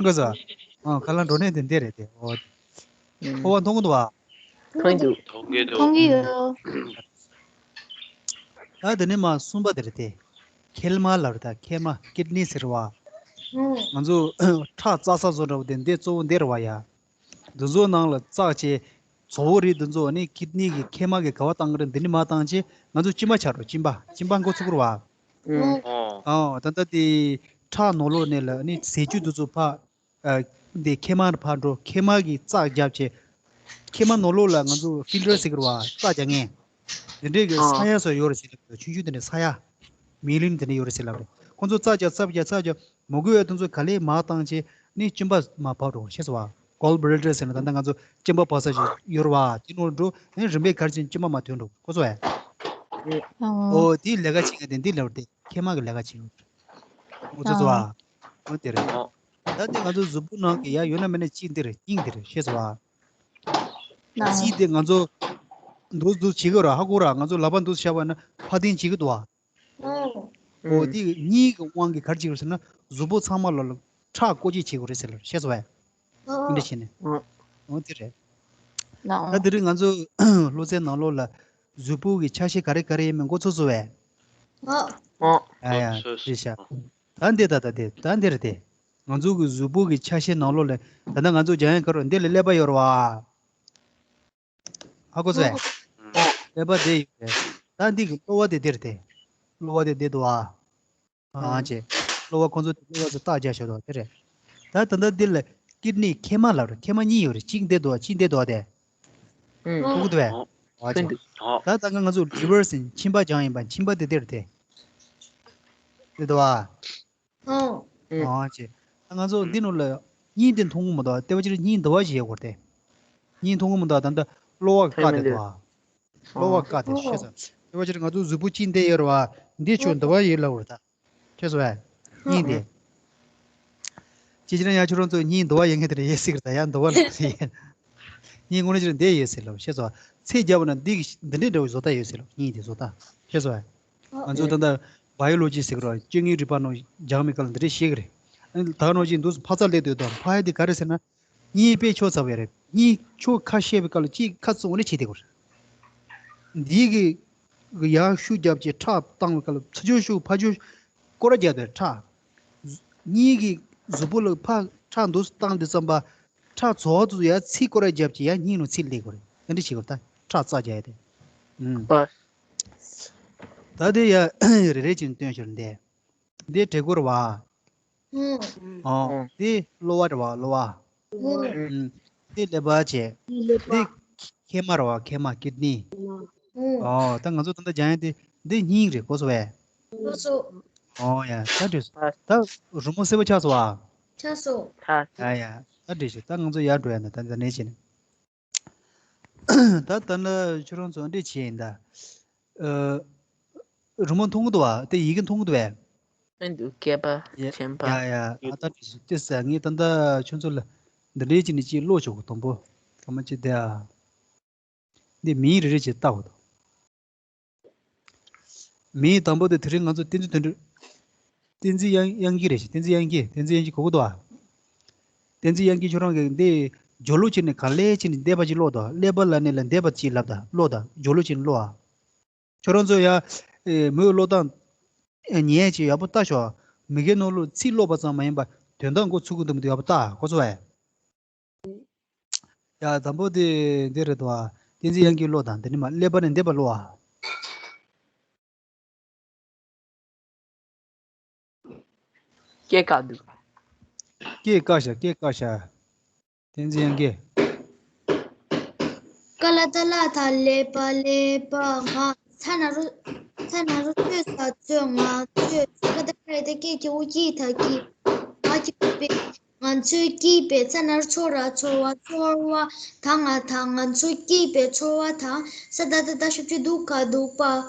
གོ་སོང་། ཨ། ཁ་ལག་འགྲོ་གནས་དེ་འདི་རེད་དེ། འོ། ཕོ་བ་མཐོང་གི་འདུག་བ། མཐོང་གི་འདུག་མཐོང་གི་འདུག་མཐོང་གི་ཡོད། ད་དེ་ནས་མར་གསུམ་པ་དེ་རེད་དེ། མཁལ་མ་ལབ་རེད་ད། མཁལ་མ། kidney ཟེར་བ། ང་ཚོ་ཁྲག་བཙག་ས་བཟོ་འདྲ་བོ་དེ། འདི་གཙོ་བོ་འདི་རེད་བ་ཡ། འདི་ཚོ་ནང་ལ་བཙགས་བྱས། བཟོ་བོ་རིགས་འདི་ཚོ་ནི་kidney གི་མཁལ་མ་གི་ག་པར་བཏང་གི་རེད། འདི་ནས་མར་བཏང་བྱས་ང་ཚོ་མཆིན་པ་ཆགས་འགྲོ། མཆིན་པ། མཆིན་པ་འགོ་ཚུགས་ཀྱི་རེད་བ། ཨོ། ཨོ། ད་ལྟ་དེ་ཁྲག་ནང་ལོགས་ནས་ལ་ནི་ཟས་བཅུད་འདི་ཚོ་ཕར། ཨ། འདི་མཁལ་མ་ཕར་འགྲོ། མཁལ་མ་གིས་བཙགས་བརྒྱབ་བྱས། མཁལ་མ་ནང་ལོགས་ལ་ང་ཚོ་filter ཟེར་གྱི་རེད་བ། བཙགས་རྒྱག་མཁན། འདི་འདྲའི་གི་ཨོ། ས་ཡ་སོགས་ཡོད་རེད་ཟེར་ལབ་རེད། ཆུང་ཆུང་དེ་འདྲ་ས་ཡ། མི་ལི་ཡོན་དེ་འདྲ་ཡོད་རེད་ཟེར་ལབ་རེད། ཁོང་ཚོ་བཙགས་རྒྱག་བཙགས་རྒྱག་བཙགས་རྒྱག་མ་དགོས་པའི་དེ་ཚོ་ག་ལེར་མར་བཏང་བྱས་ནི་མཆིན་པ་མར་བབས་འགྲོ། ཤེས་སོང་བ། gall bladder ཟེར་ན་ད་ལྟ་ང་ཚོ་མཆིན་པ་བབས་ས་ཞིག་ཡོད་རེད་བ། དེ་ནང་འགྲོ། ཨ་ནི་རིམ་པས་ག་རེ་བྱས་ནས་མཆིན་པ་མར་ཐོན་འགྲོ། གོ་སོང་བས། ཨོ། ཨོ། དེའི་ལས་ཀ་བྱེད་མཁན་དེ་འདི་ལབ་རེད་དེ། མཁལ་མ་གི་ལས་ཀ་བྱེད་ཀྱི་ཡོད་རེད། ངོ་ཚ་ཚ་བ། ཨོ་དེ་རེད། ཨོ། ད་དེ་ང་ཚོ་གཟུགས་པོ་ནང་གི་ཡ་ཡོད་ན་མེད་ན་གཅིག་འདི་རེད། སྙིང་འདི་རེད། ཤེས་སོང་བ། ན། གཅིག་དེ་ང་ཚོ་འདུག་འདུག་བྱེད་ཀྱི་ར། ཧ་གོ་ར། ང་ཚོ་ལག་པ་འདུག་བཞག་པ་ན་ཕར་འཐེན་བྱེད་ཀྱི་འདུག་བ། ཨོ། ཨོ། དེ་གཉིས་ཀྱི་དབང་གིས་ག་རེ་བྱེད་ཀྱི་རེད་ཟེར་ན། གཟུགས་པོ་ཚང་མ་ལ་ཁྲག་བཀོལ་སྤྱོད་བྱེད་ཀྱི་རེད་ཟེར་ལ། ཤེས་སོང་བས། འདི་འདྲ་བྱས་ནས། ཨོ། ཨོ་དེ་རེད། ན། ད་དེ་རིང་ང་ཚོ་སློབ་ཚན་ནང་ལོགས་ལ་གཟུགས་པོ་གི་ཆ་ཤས་ག་རེ་ག་རེ་ཡིན་མིན་མགོ་ཚོས་སོང་བས། ཨོ། ཨོ། ཨ་ཡ། ཚོས་སོང་། རེད་ཤག་ད་འདི་ད་ད་འདི་ད་འདི་རེད་དེ། ང་ཚོ་གི་གཟུགས་པོ་གི་ཆ་ཤས་ནང་ལོགས་ལ་ད་ལྟ་ང་ཚོ་སྦྱང་ཡ་ག་རེ། འདི་ལ་ཀླད་པ་ཡོད་རེད་བ། ཧ་གོ་སོང་ངས། ཀླད་པ་འདི་ཡོད་རེད། ད་འདི་གི་གློ་བ་དེ་འདི་རེད་དེ། གློ་བ་དེ་འདི་འདུག་བ། ཨ་ཅེ། གློ་བ་ཁོང་ཚོ་དེ་གློ་བ་ཚོ་རྟགས་རྒྱག་ཤོག་དོ་དེ་རེད། ད་ད་ལྟ་འདི་ལ་ཀིཌ་ནི་མཁལ་མ་ལབ་རེད། མཁལ་མ་གཉིས་ཡོད་རེད། གཅིག་འདི་འདུག་བ། གཅིག་འདི་འདུག་བ་དེ། ཧ་གོ་འདུག་བས། ཨ་ཅེ། ད་ད་ང་ང་ཚོ་ལི་ཝར་ཟེར་མཆིན་པ་སྦྱང་ཡིན་པ། མཆིན་པ་དེ་འདི་རེད་དེ། འདི་འདུག་བ། ཨོ། ཨོ་ཅེ། ད་ང་ཚོ་འདི་ནང་ལ་སྙིང་དེ་མཐོང་གི་མི་འདུག་ལྟེ་བ་ཕྱི་རུ་སྙིང་འདི་བ་ཞིག་ཡོད་དགོས་རེད་དེ། སྙིང་མཐོང་གི་མི་འདུག་ད་ལྟ་གློ་བ་ཀ་དེ་འདུག་ཨ། གློ་བ་ཀ་དེ་ཤེས་སོང་། ལྟེ་བ་ཕྱི་རུ་ང་ཚོ་གཟུགས་པོ་གཅིག་འདི་ཡོད་རེད་བ། འདི་ཆུ་འདི་བ་ཡོད་ལབ་རེད་ད། ཤེས་སོང་བས། སྙིང་དེ། ཅི་ཅི་ན་ཡང་ཁྱོད་རང་ཚོ་སྙིང་འདི་བ་ཡོད་མཁན་དེ་འདྲ་ཡོད་སྲིད་ཀྱི་རེད་ད། ཡང་འདི་བ་ལབ་སྲིད་ཡིན། སྙིང་དངོས་གནས་ཕྱི་རུ་འདི་ཡོད་སྲིད་ལབ། ཤེས་སོང་བ། ཚད་བརྒྱབ་ན་འདི་འདི་འདྲའི་འདྲ་བའི་བཟོ་ལྟ་ཡོད་སྲིད་ལབ། སྙིང་དེ་བཟོ་ལྟ། ཤེས་སོང་བས། ང་ཚོ་ད་ལྟ་བ་ཡོ་ལོ་ཇི་ཟེར་གི་རེད། སྤྱོད་ངན་རིག་པ་ནང་སྦྱང་མི་སྐབས་ལ་འདི་འདྲ་བཤད་གི་རེད། ཨ་ནི་ད་ག་ནང་བཞིན་འདུག་སེ་འཕར་རྩ་སླེབས་དུས་དང་འཕར་ཡ་དེ་ག་རེ་ཟེར་ན། སྙིང་དཔེ་ཆོག་ཚ་བས་རེད། སྙིང་ཆོག་ཁ་བཤད་པའི་སྐབས་ལ་གཅིག་ཁ་བཙུམ་ནས་བྱེད་བསྡད་དགོས་རེད། འདི་གི་ཡར་ཤུགས་བརྒྱབ་ཀྱི་ཁྲག་བཏང་བའི་སྐབས་ལ་ཚུར་ཕྱོགས་ཤུགས་ཕར་ཕྱོགས་སྐོར་ར་བརྒྱབ་པའི་ཁྲག་སྙིང་གི་གཟུགས་པོ་ལ་ཕར་ཁྲག་འདུག་སེ་བཏང་དུས་ཙམ་པ། ཁྲག་ཚོ་བ་དུ་ཡ་ཚིག་སྐོར་ར་རྒྱབ་ཀྱི་ཡ་སྙིང་ནང་ཚིག་སླེབས་དགོས་རེད། ཨ་འདྲ་བྱེད་དགོས་རེད། ད་ཁྲག་རྩ་རྒྱག་ཡ་དེ། ཨུམ། ཨ། ད་དེ་ཡ་རེ་རེ་བྱས་ནས་སྟོན་ཤོར་འདས། འདི་དྲེད་ཀོར་བ། ཨོ། འདི་གློ་བ་རེད་བ། གློ་བ། ཨུམ། འདི་ཀླད་པ་བྱས། འདི་མཁལ་མ་རེད་བ། མཁལ་མ་ཀིཌ་ནི། ཨོ། ད་ང་ཚོ་ད་ལྟ་སྦྱང་ཡ་དེ་འདི་སྙིང་རེད། གོ་སོང་བས། གོ་སོང་། ཨོ་ཡ། ད་འགྲིག་སོང་། ད་རི་མོ་སེར་པོ་ཆགས་སོང་བ། ཆགས་སོང་། ཡ་ཡ། ད་འགྲིག་སོང་། ད་ང་ཚོ་ཡར་འགྲོ་ཡ་ན། ད་འདི་ནས་བྱས་ནས། ད་ལྟ་ན་ཁྱོད་རང་ཚོ་འདི་བྱས་ཡིན་ད། ཨ། རི་མོ་མཐོང་གི་འདུག་བ། དེ་ཡི་གེ་མཐོང་གི་འདུག་བས། ཨ་འདུག་སྐྱེས་པ་ཡ་ཆེན་པ། ཡ་ཡ། ཨ་ད་དེ་ཟེར་ངས་ད་ལྟ་ཁྱོད་ཚོ་ལ་འདི་འདྲའི་ཅིག་ནས་ཅིག་ཀློག་ཆོག་གི། དང་པོ་ཐ་མ་ཅིག་དེ་ཨ། འདི་མིང་རེ་རེ་ཅིག་བལྟ་དགོས་འདུག་མིང་དང་པོ་དེ་དེ་རིང་ང་ཚོ་བསྟན་འཛིན་དོན་གྲུབ། བསྟན་འཛིན་དབྱངས་དབྱངས་སྐྱིད་རེད། བསྟན་འཛིན་དབྱངས་སྐྱིད། བསྟན་འཛིན་དབྱངས་སྐྱིད་གོ་གི་འདུག་ཨ། བསྟན་འཛིན་དབྱངས་སྐྱིད་ཁྱོད་རང་གིས་འདི་སྦྱོར་ཀློག་བྱས་ནས་གང་ལེགས་བྱས་ནས་འདས་པ་ཅིག་ཀློག་དང་། ཀླད་པ་ལབ་ནས་ལ་འདས་པ་ཅིག་ལབ་དང་། ཀློག་དང་། སྦྱོར་ཀློག་བྱས་ནས་ཀློག་ཨ། ཁྱོད་རང་ཚོ་ཡ། ཨེ། མོས་ཀློག་སྟངས་ཉན་ཅིག་ཡག་པོ་ལྟ་ཤོག་མི་སྒེར་ནང་ལོགས་ཚིག་ཀློག་པ་ཙམ་མ་ཡིན་པར་དོན་དག་མགོ་ཚུགས་ཀྱི་འདུག་མི་འདུག་ཡག་པོ་ལྟ། གོ་སོང་བས། ཡ། དང་པོ་དེ་འདི་རེད་དོ། བསྟན་འཛིན་དབྱངས་སྐྱིད་ཀློག་དང་། དེ་ནས་མར་ཀླད་པ་ནས་འདས་པ་ཀློག་ཨ། སྐྱེས་ཀ་འདུག་སྐྱེས་ཀ་ཤ། སྐྱེས་ཀ་ཤ། བསྟན་འཛིན་དབྱངས་སྐྱིད། ཀ་ལ་བཏགས་ཀླ་ད་ཀླད་པ་ཀླད་པ་ང་། ཚ་ན་རོ་ཚ་ན་རོ་ཚོ་ས་ཚོད་ང་ཚོད། ས་ཀ་བཏགས་སྐ་ཡ་བཏགས་སྐྱ་སྐྱིད་ཨོ་སྐྱིད་ད་སྐྱིད། ང་སྐྱིད་པས་ང་ཚོས་སྐྱིད་པས། ཚ་ན་རོ་ཚོ་ར་ཚོར་བ་ཚོར་བ་ད་ང་ད་ང་ཚོས་སྐྱིད་པས་ཚོར་བ་ད། ས་ད་བཏགས་སྡ་ཞབས་ཀྱུ་སྡུ་ག་སྡུག་པ།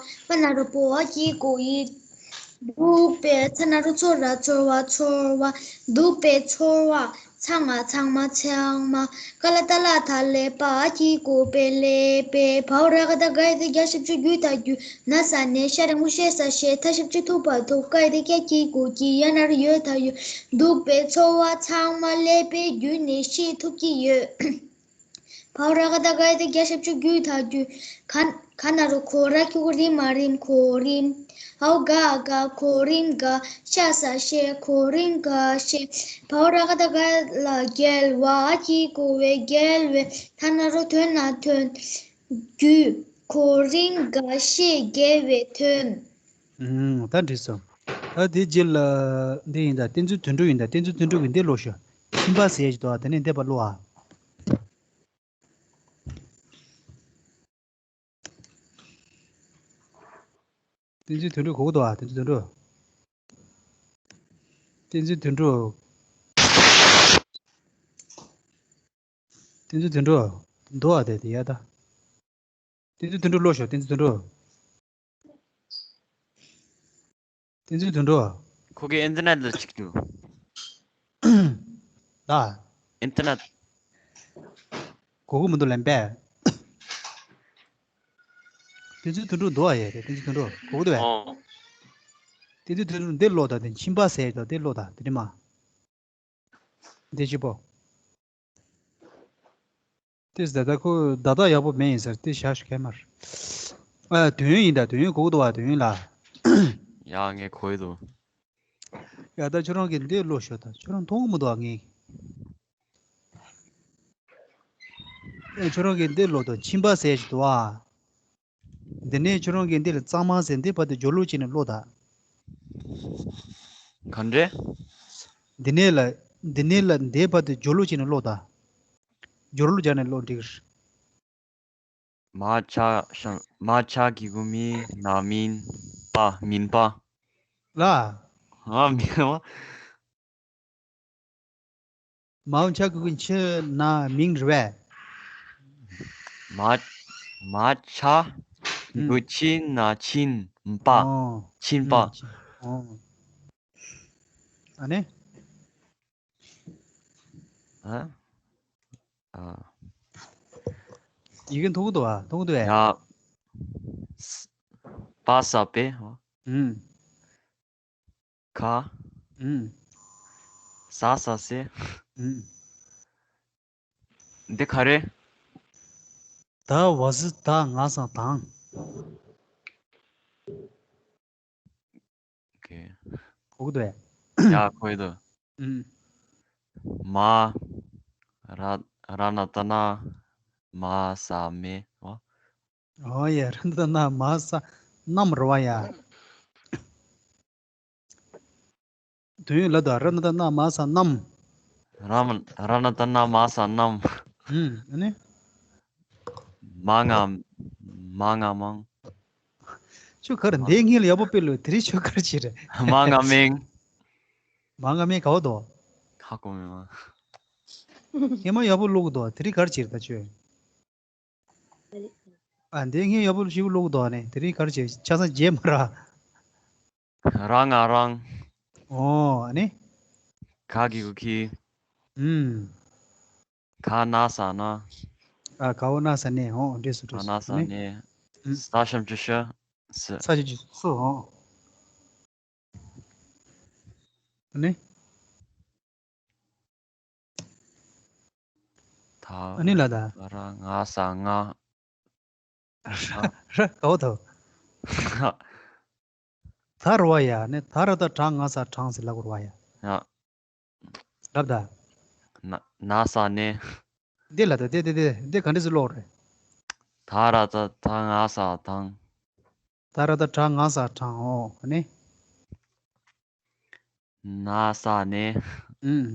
པ་ན་རོ་པོ་འ་སྐྱིད་གོ་ཡིད། སྡུག་པས། ཚ་ན་རོ་ཚོ་ར་ཚོར་བ་ཚོར་བ་སྡུག་པས་ཚོར་བ། ཚ་ང་ཚང་མ་ཚང་མ། ཀ་ལ་བཏགས་ཀླ་ད་ཀླད་པ་སྐྱིད་གོ་པས་ཀླད་པས། བ་འོག་ར་ག་བཏགས་སྒ་ཡ་བཏགས་སྒྱ་ཞབས་ཀྱུ་སྒྱུ་ད་སྒྱུ། ན་ས་ནས་ཤ་འགྲེང་བུ་ཤེ་ས་ཤེད། ཐ་ཞབས་ཀྱུ་ཐུ་བ་ཐུབ། ཀ་ཡ་བཏགས་སྐྱ་སྐྱིད་གོ་སྐྱིད། ཡ་ན་རོ་ཡོ་ད་ཡོད། སྡུག་པས་ཚོར་བ་ཚང་མ་ཀླད་པའི་རྒྱུད་ནས་ཤེས་ཐུབ་ཀྱི་ཡོད། བ་འོག་ར་ག་བཏགས་སྒ་ཡ་བཏགས་སྒྱ་ཞབས་ཀྱུ་སྒྱུ་ད་སྒྱུ། ག་ག་ན་རོ་གོ་ར་སྐྱིད་གོ་རི་མ་རིམ་གོ་རིམ། འ་འོག་ག་འ་དགའ་གོ་རིམ་དགའ། ཤ་ས་ཤེད་གོ་རིམ་དགའ་ཤེད། བ་འོག་ར་ག་བཏགས་སྒ་ཡ་ལ་རྒྱལ་བ་སྐྱིད་གོ་བས་རྒྱལ་བའི། ཐ་ན་རོ་ཐོན་ན་ཐོན། རྒྱུད། གོ་རིམ་དགའ་ཤེས་རྒྱལ་བའི་དོན། ཨུམ། ད་འགྲིག་སོང་། ད་དེ་རྗེས་ལ་འདི་ཡིན་ད། བསྟན་འཛིན་དོན་གྲུབ་ཡིན་ད། བསྟན་འཛིན་དོན་གྲུབ་ཀྱིས་འདི་ཀློག་ཤོག་ཁྱིམ་པ་ཟེར་ཞིག་འདུག་ཨ། དེ་ནས་འདས་པ་ཀློག་ཨ། བསྟན་འཛིན་དོན་གྲུབ་གོ་གི་འདུག་ཨ། བསྟན་འཛིན་དོན་གྲུབ། བསྟན་འཛིན་དོན་གྲུབ། བསྟན་འཛིན་དོན་གྲུབ་འདུག་ཨ། དེ་དེ་ཡ་ད། བསྟན་འཛིན་དོན་གྲུབ་ཀློག་ཤོག་བསྟན་འཛིན་དོན་གྲུབ། བསྟན་འཛིན་དོན་གྲུབ། ཁོ་གི་ཨིན་ཊར་ནེཊ་ལ་ཅིག་འདུག་ད། ཨིན་ཊར་ནེཊ། གོ་གི་མི་འདུག་ལན་པས། བསྟན་འཛིན་དོན་གྲུབ་འདུག་ཨ། ཡ་རེད། བསྟན་འཛིན་དོན་གྲུབ་གོ་གི་འདུག་བས། ཨོ། བསྟན་འཛིན་དོན་གྲུབ་འདི་ཀློག་ད། དེ་ཁྱིམ་པ་ཟེར་ད། དེ་ཀློག་ད། དེ་ནི་མ། འདི་གཅིག་པོ། ཏིས་ད་ལྟ་ཁོ་བརྡ་དག་ཡག་པོ་མེད་ཡིན་ཟེར། ཏིས་བཞག་ཤོག་ཁེ་མར། ཨ། དོན་ཡོད་ཡིན་ད། དོན་ཡོད་གོ་གི་འདུག་བ། དོན་ཡོད་ལ། ཡ། ངས་གོ་ཡི་འདུག་ཡ། ད་ཁྱོད་རང་གིས་འདི་ཀློག་ཤོག་ད། ཁྱོད་རང་མཐོང་གི་མི་འདུག་བ། ངས། ཨེ། ཁྱོད་རང་གིས་འདི་ཀློག་ད། ཁྱིམ་པ་ཟེར་ཞིག་འདུག་བ། འདི་ནས་ཁྱོད་རང་གིས་འདི་ལ་གཙང་མ་ཟེར་འདི་བར་དུ་སྦྱོར་ཀློག་བྱས་ནས་ཀློག་ད། ག་འདྲས། འདི་ནས་ལ། འདི་ནས་ལ་འདི་བར་དུ་སྦྱོར་ཀློག་བྱས་ནས་ཀློག་ད། སྦྱོར་ཀློག་བྱས་ནས་ཀློག་འགྲིག་མ་ཆ་ཤང་། མ་ཆ་གི་གུ་མི་ན་མིན་པ། མིན་པ། ལ། ཨ། མིན་པ། མའོ་ཆ་གི་གུ་ཆི་ན་མིང་རེད་པས། མ། མ་ཆ་གི་གུ་ཆི་ན་ཆིན་པ། ཨོ། ཆིན་པ། ཨོ། ཨ་ནི། ཨ། ཨ། ཡི་གེ་མཐོང་གི་འདུག་བ། མཐོང་གི་འདུག་བས། ཡ། པ་ས་པེ། ཨུམ། ག། ཨུམ། ས་ས་སེ། ཨུམ། འདི་ག་རེ། ད་བ་ཟི་ད་ང་ས་དང་། ཨོ་ཁེ། གོ་གི་འདུག་བས། ཡ། གོ་གི་འདུག་ཨུམ། མ། ར་ར་ན་ད་ན་མ་ས་མེ་བ། ཨོ་ཡ། ར་ན་ད་ན་མ་ས་ནམ་རེད་བ་ཡ། དོན་ཡོད་ལབ་དང་། ར་ན་ད་ན་མ་ས་ནམ། ར་མ་ར་ན་ད་ན་མ་ས་ནམ། ཨུམ། ཨ་ནི། མ་ང་མ་ང་མང་། ཁྱོད་ག་རེ་འདས་ངན་ལ་ཡག་པོ་དཔེ་ལོས། དེ་རིང་ཁྱོད་ག་རེ་བྱེད་རེད། མ་ང་མེང་། མ་ང་མེང་ག་བ་དོ། ཧ་གོ་མེ་མ། ངས་མ་ཡག་པོ་ཀློག་གི་འདུག་དེ་རིང་ག་རེ་བྱེད་རེད་ད་ཁྱོད། ཨ། འདས་ངས་ཡག་པོ་ཞིག་ཀློག་གི་འདུག་ཨ་ནི། དེ་རིང་ག་རེ་བྱེད། ཆ་ཚང་བརྗེད་མ་ར། ར་ང་རང་། ཨོ། ཨ་ནི། ག་གི་གུ་གི། ཨུམ། ག་ན་ས་ན། ཨ། ག་འོ་ན་ས་ནས། ཨོ། འགྲིག་སོང་། ག་འགྲིག་ན་སོང་། ས་ནི། ནས། ས་ཞབས་ཀྱུ་ཤ། ས། ས་ཞབས་ཀྱུ་སུ། ཨོ། ཨ་ནི། ད། ཨ་ནི་ལ་ད། ར་ང་ས་ང་། ར་ག་བ་དོ། ད་ར་བ་ཡ། ནི་ད་ར་ད་དྲ་ང་ས་དྲང་ཟེར་ལབ་དགོས་རེད་བ་ཡ། ཡ། ལབ་ད། ན་ན་ས་ནས། འདི་ལ་ད། འདི་འདི་འདི་འདི་ག་འདྲ་ཟེར་ཀློག་རེད། ད་ར་ད་ད་ང་ས་དང་། ད་ར་ད་དྲ་ང་ས་དྲང་། ཨོ། ཨ་ནི། ན་ས་ནས། ཨུམ།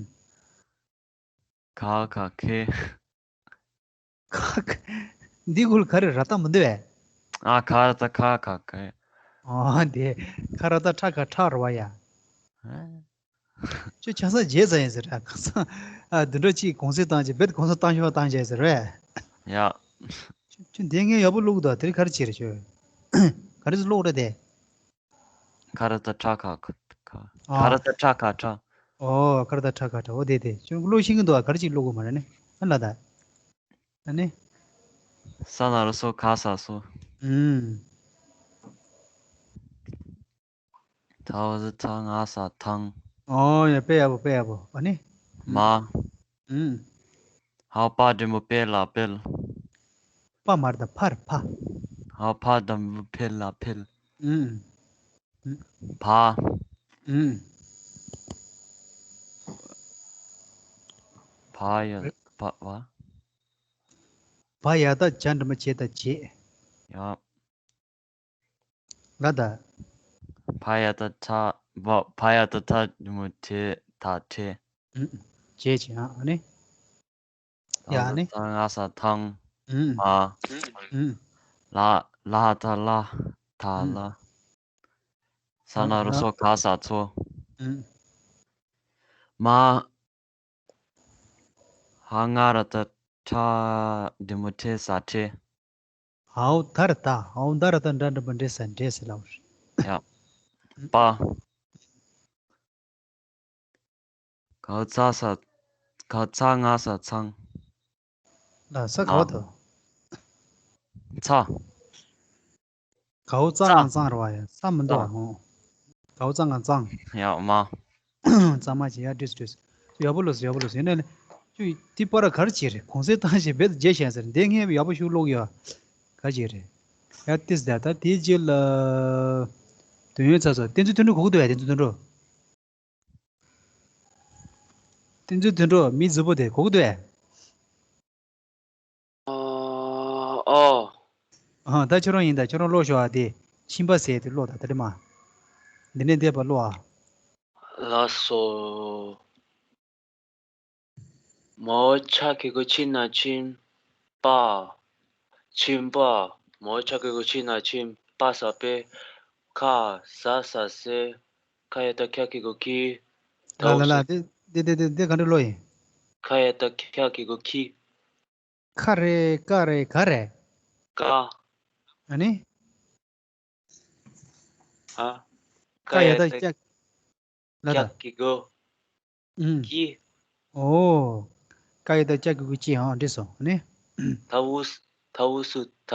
ག་ག་ཁེ། ཁ་ཁ། འདི་གུ་ལ་ག་རེ་ར་ད་མི་འདུག་བས། ཨ། ག་ར་ད་ག་ག་ཁེ། ཨོ། འདི་ག་ར་ད་ཁྲ་ག་ཁྲ་རེད་བ་ཡ། ཨ། ཁྱོད་ཆ་ཚང་བརྗེད་ཚར་ཡིན་ཟེར་ར། ཁ་སང་ཨ་དུད་འགྲོ་གཅིག་གུང་སེང་བཏང་བྱས། རྦད་གུང་སེང་བཏང་ཤོག་བཏང་བྱས་ཟེར་བས། ཡ། ཁྱོད་ཁྱོད་འདས་ངན་ཡག་པོ་ཀློག་གི་འདུག་དེ་རིང་ག་རེ་བྱེད་རེད་ཁྱོད། ག་རེ་ཟེར་ཀློག་རེད་དེ། ག་ར་ད་ཁྲ་ག་ཁ། ཨ། ག་ར་ད་ཁྲ་ག་ཁྲ། ཨོ། ག་ར་ད་ཁྲ་ག་ཁྲ། ཨོ། དེ་དེ་ཁྱོད་ཀློག་ཤེས་ཀྱི་འདུག་ཨ། ག་རེ་ཅིག་ཀློག་དགོས་མ་རེད་ནི། ཨ་ལ་ད། ཨ་ནི། ས་ན་རོ་སོ་ག་ས་སོ། ཨུམ། ད་འོ་ཟི་ཐ་ང་ས་ཐང་། ཨོ་ཡ། དཔེ་ཡག་པོ། དཔེ་ཡག་པོ། ཨ་ནི། མ། ཨུམ། ཧའོ་པ་འགྲེང་བུ་པེ་ལ་པེལ། པ་མ་རེད་ད། ཕ་རེད། ཕ། ཧའོ་ཕ་འགྲེང་བུ་ཕེ་ལ་ཕེལ། ཨུམ། ཨུམ། བ། ཨུམ། བ་ཡ་བ་བ། བ་ཡ་ད་བྱ་འགྲེང་བུ་བྱེ་ད་བྱེད། ཡ། ལ་ད། བ་ཡ་ད་བྱ་བ། བ་ཡ་ད་བྱ་འགྲེང་བུ་བྱེ་ད་བྱེད། ཨུམ། བྱེད་བྱེད། ཨ་ནི། ཡ་ནི། ད་ང་ས་ཐང་། ཨུམ། མ། ཨུམ། ལ། ལ་ད་ལ། ད་ཨུམ། ལ། ས་ན་རོ་སོ་ག་ས་ཚོ། ཨུམ། མ། ཧ་ང་ར་ད་ཁྲ་འགྲེང་བུ་ཁྲེ་ས་ཁྲེ། ཧའོ་ད་ར་ད། ཧའོ་ད་ར་ད་འགྲ་འགྲེང་བུ་འགྲེ་ས་འགྲེ་ཟེར་ལབ་རེད། ཡ། པ། གའོ་ཚ་ས། གའོ་ཚ་ང་ས་ཚང་། ལ་ས་ག་བ་དོ། ཚ། གའོ་ཙ་ང་ཙང་རེད་བ་ཡ། ས་མི་འདུག་ཨ། ཧོ། གའོ་ཙ་ང་ཙང་། ཡ་མ། ཙ་མ་བྱས། ཡ་འགྲིག་སོང་། འགྲིག་སོང་། ཡག་པོ་ཀློག་སོང་། ཡག་པོ་ཀློག་སོང་། ཡིན་ན་ལས། ཁྱོད་དེ་པར་ག་རེ་བྱས་རེད། གུང་སེང་བཏང་བྱས་རྦད་དེ་བརྗེད་ཤག་ཟེར། འདས་ངས་ཡག་པོ་ཞིག་ཀློག་ཡོད། ག་རེ་བྱས་རེད། ཡ་ཏིས་ད་ད་དེའི་རྗེས་ལ། དོན་ཡོད་ཚ་ཚ། བསྟན་འཛིན་དོན་གྲུབ་གོ་གི་འདུག་བས། བསྟན་འཛིན་དོན་གྲུབ། བསྟན་འཛིན་དོན་གྲུབ་མི་རྫིག་པོ་དེ་གོ་གི་འདུག་ཨ། ཨ། ཨོ། ཨ། ད་ཁྱོད་རང་ཡིན་ད། ཁྱོད་རང་ཀློག་ཤོག་ཨ། དེ་ཁྱིམ་པ་ཟེར་དེ་ཀློག་ད། ད་དེ་མ། འདི་ནས་འདས་པ་ཀློག་ཨ། ལགས་སོ། མའོ་ཆ་གི་གུ་ཁྱི་ན་ཁྱིམ། པ། ཁྱིམ་པ། མའོ་ཆ་གི་གུ་ཁྱི་ན་ཁྱིམ། པ་ས་པེ། ཁ་ས་ས་སེ། ཁ་ཡ་ད་ཁྱ་གི་གུ་ཁྱི། ལ་ལ་ལ། དེ་དེ་དེ་དེ་ག་འདྲ་ཀློག་ཡིན། ཁ་ཡ་ད་ཁྱ་གི་གུ་ཁྱི། ཁ་རེ་ཀ་རེ་ག་རེ། ཀ། ཨ་ནི། ཨ། ཀ་ཡ་ད་ཀྱ། ལ་ད། ཀྱ་གི་གུ། ཨུམ། ཀྱི། ཨོ། ཀ་ཡ་ད་ཀྱ་གི་གུ་ཀྱི། ཨང་། འགྲིག་སོང་། ཨ་ནི། ད་འུ་སུ། ད་འུ་སུ་ད་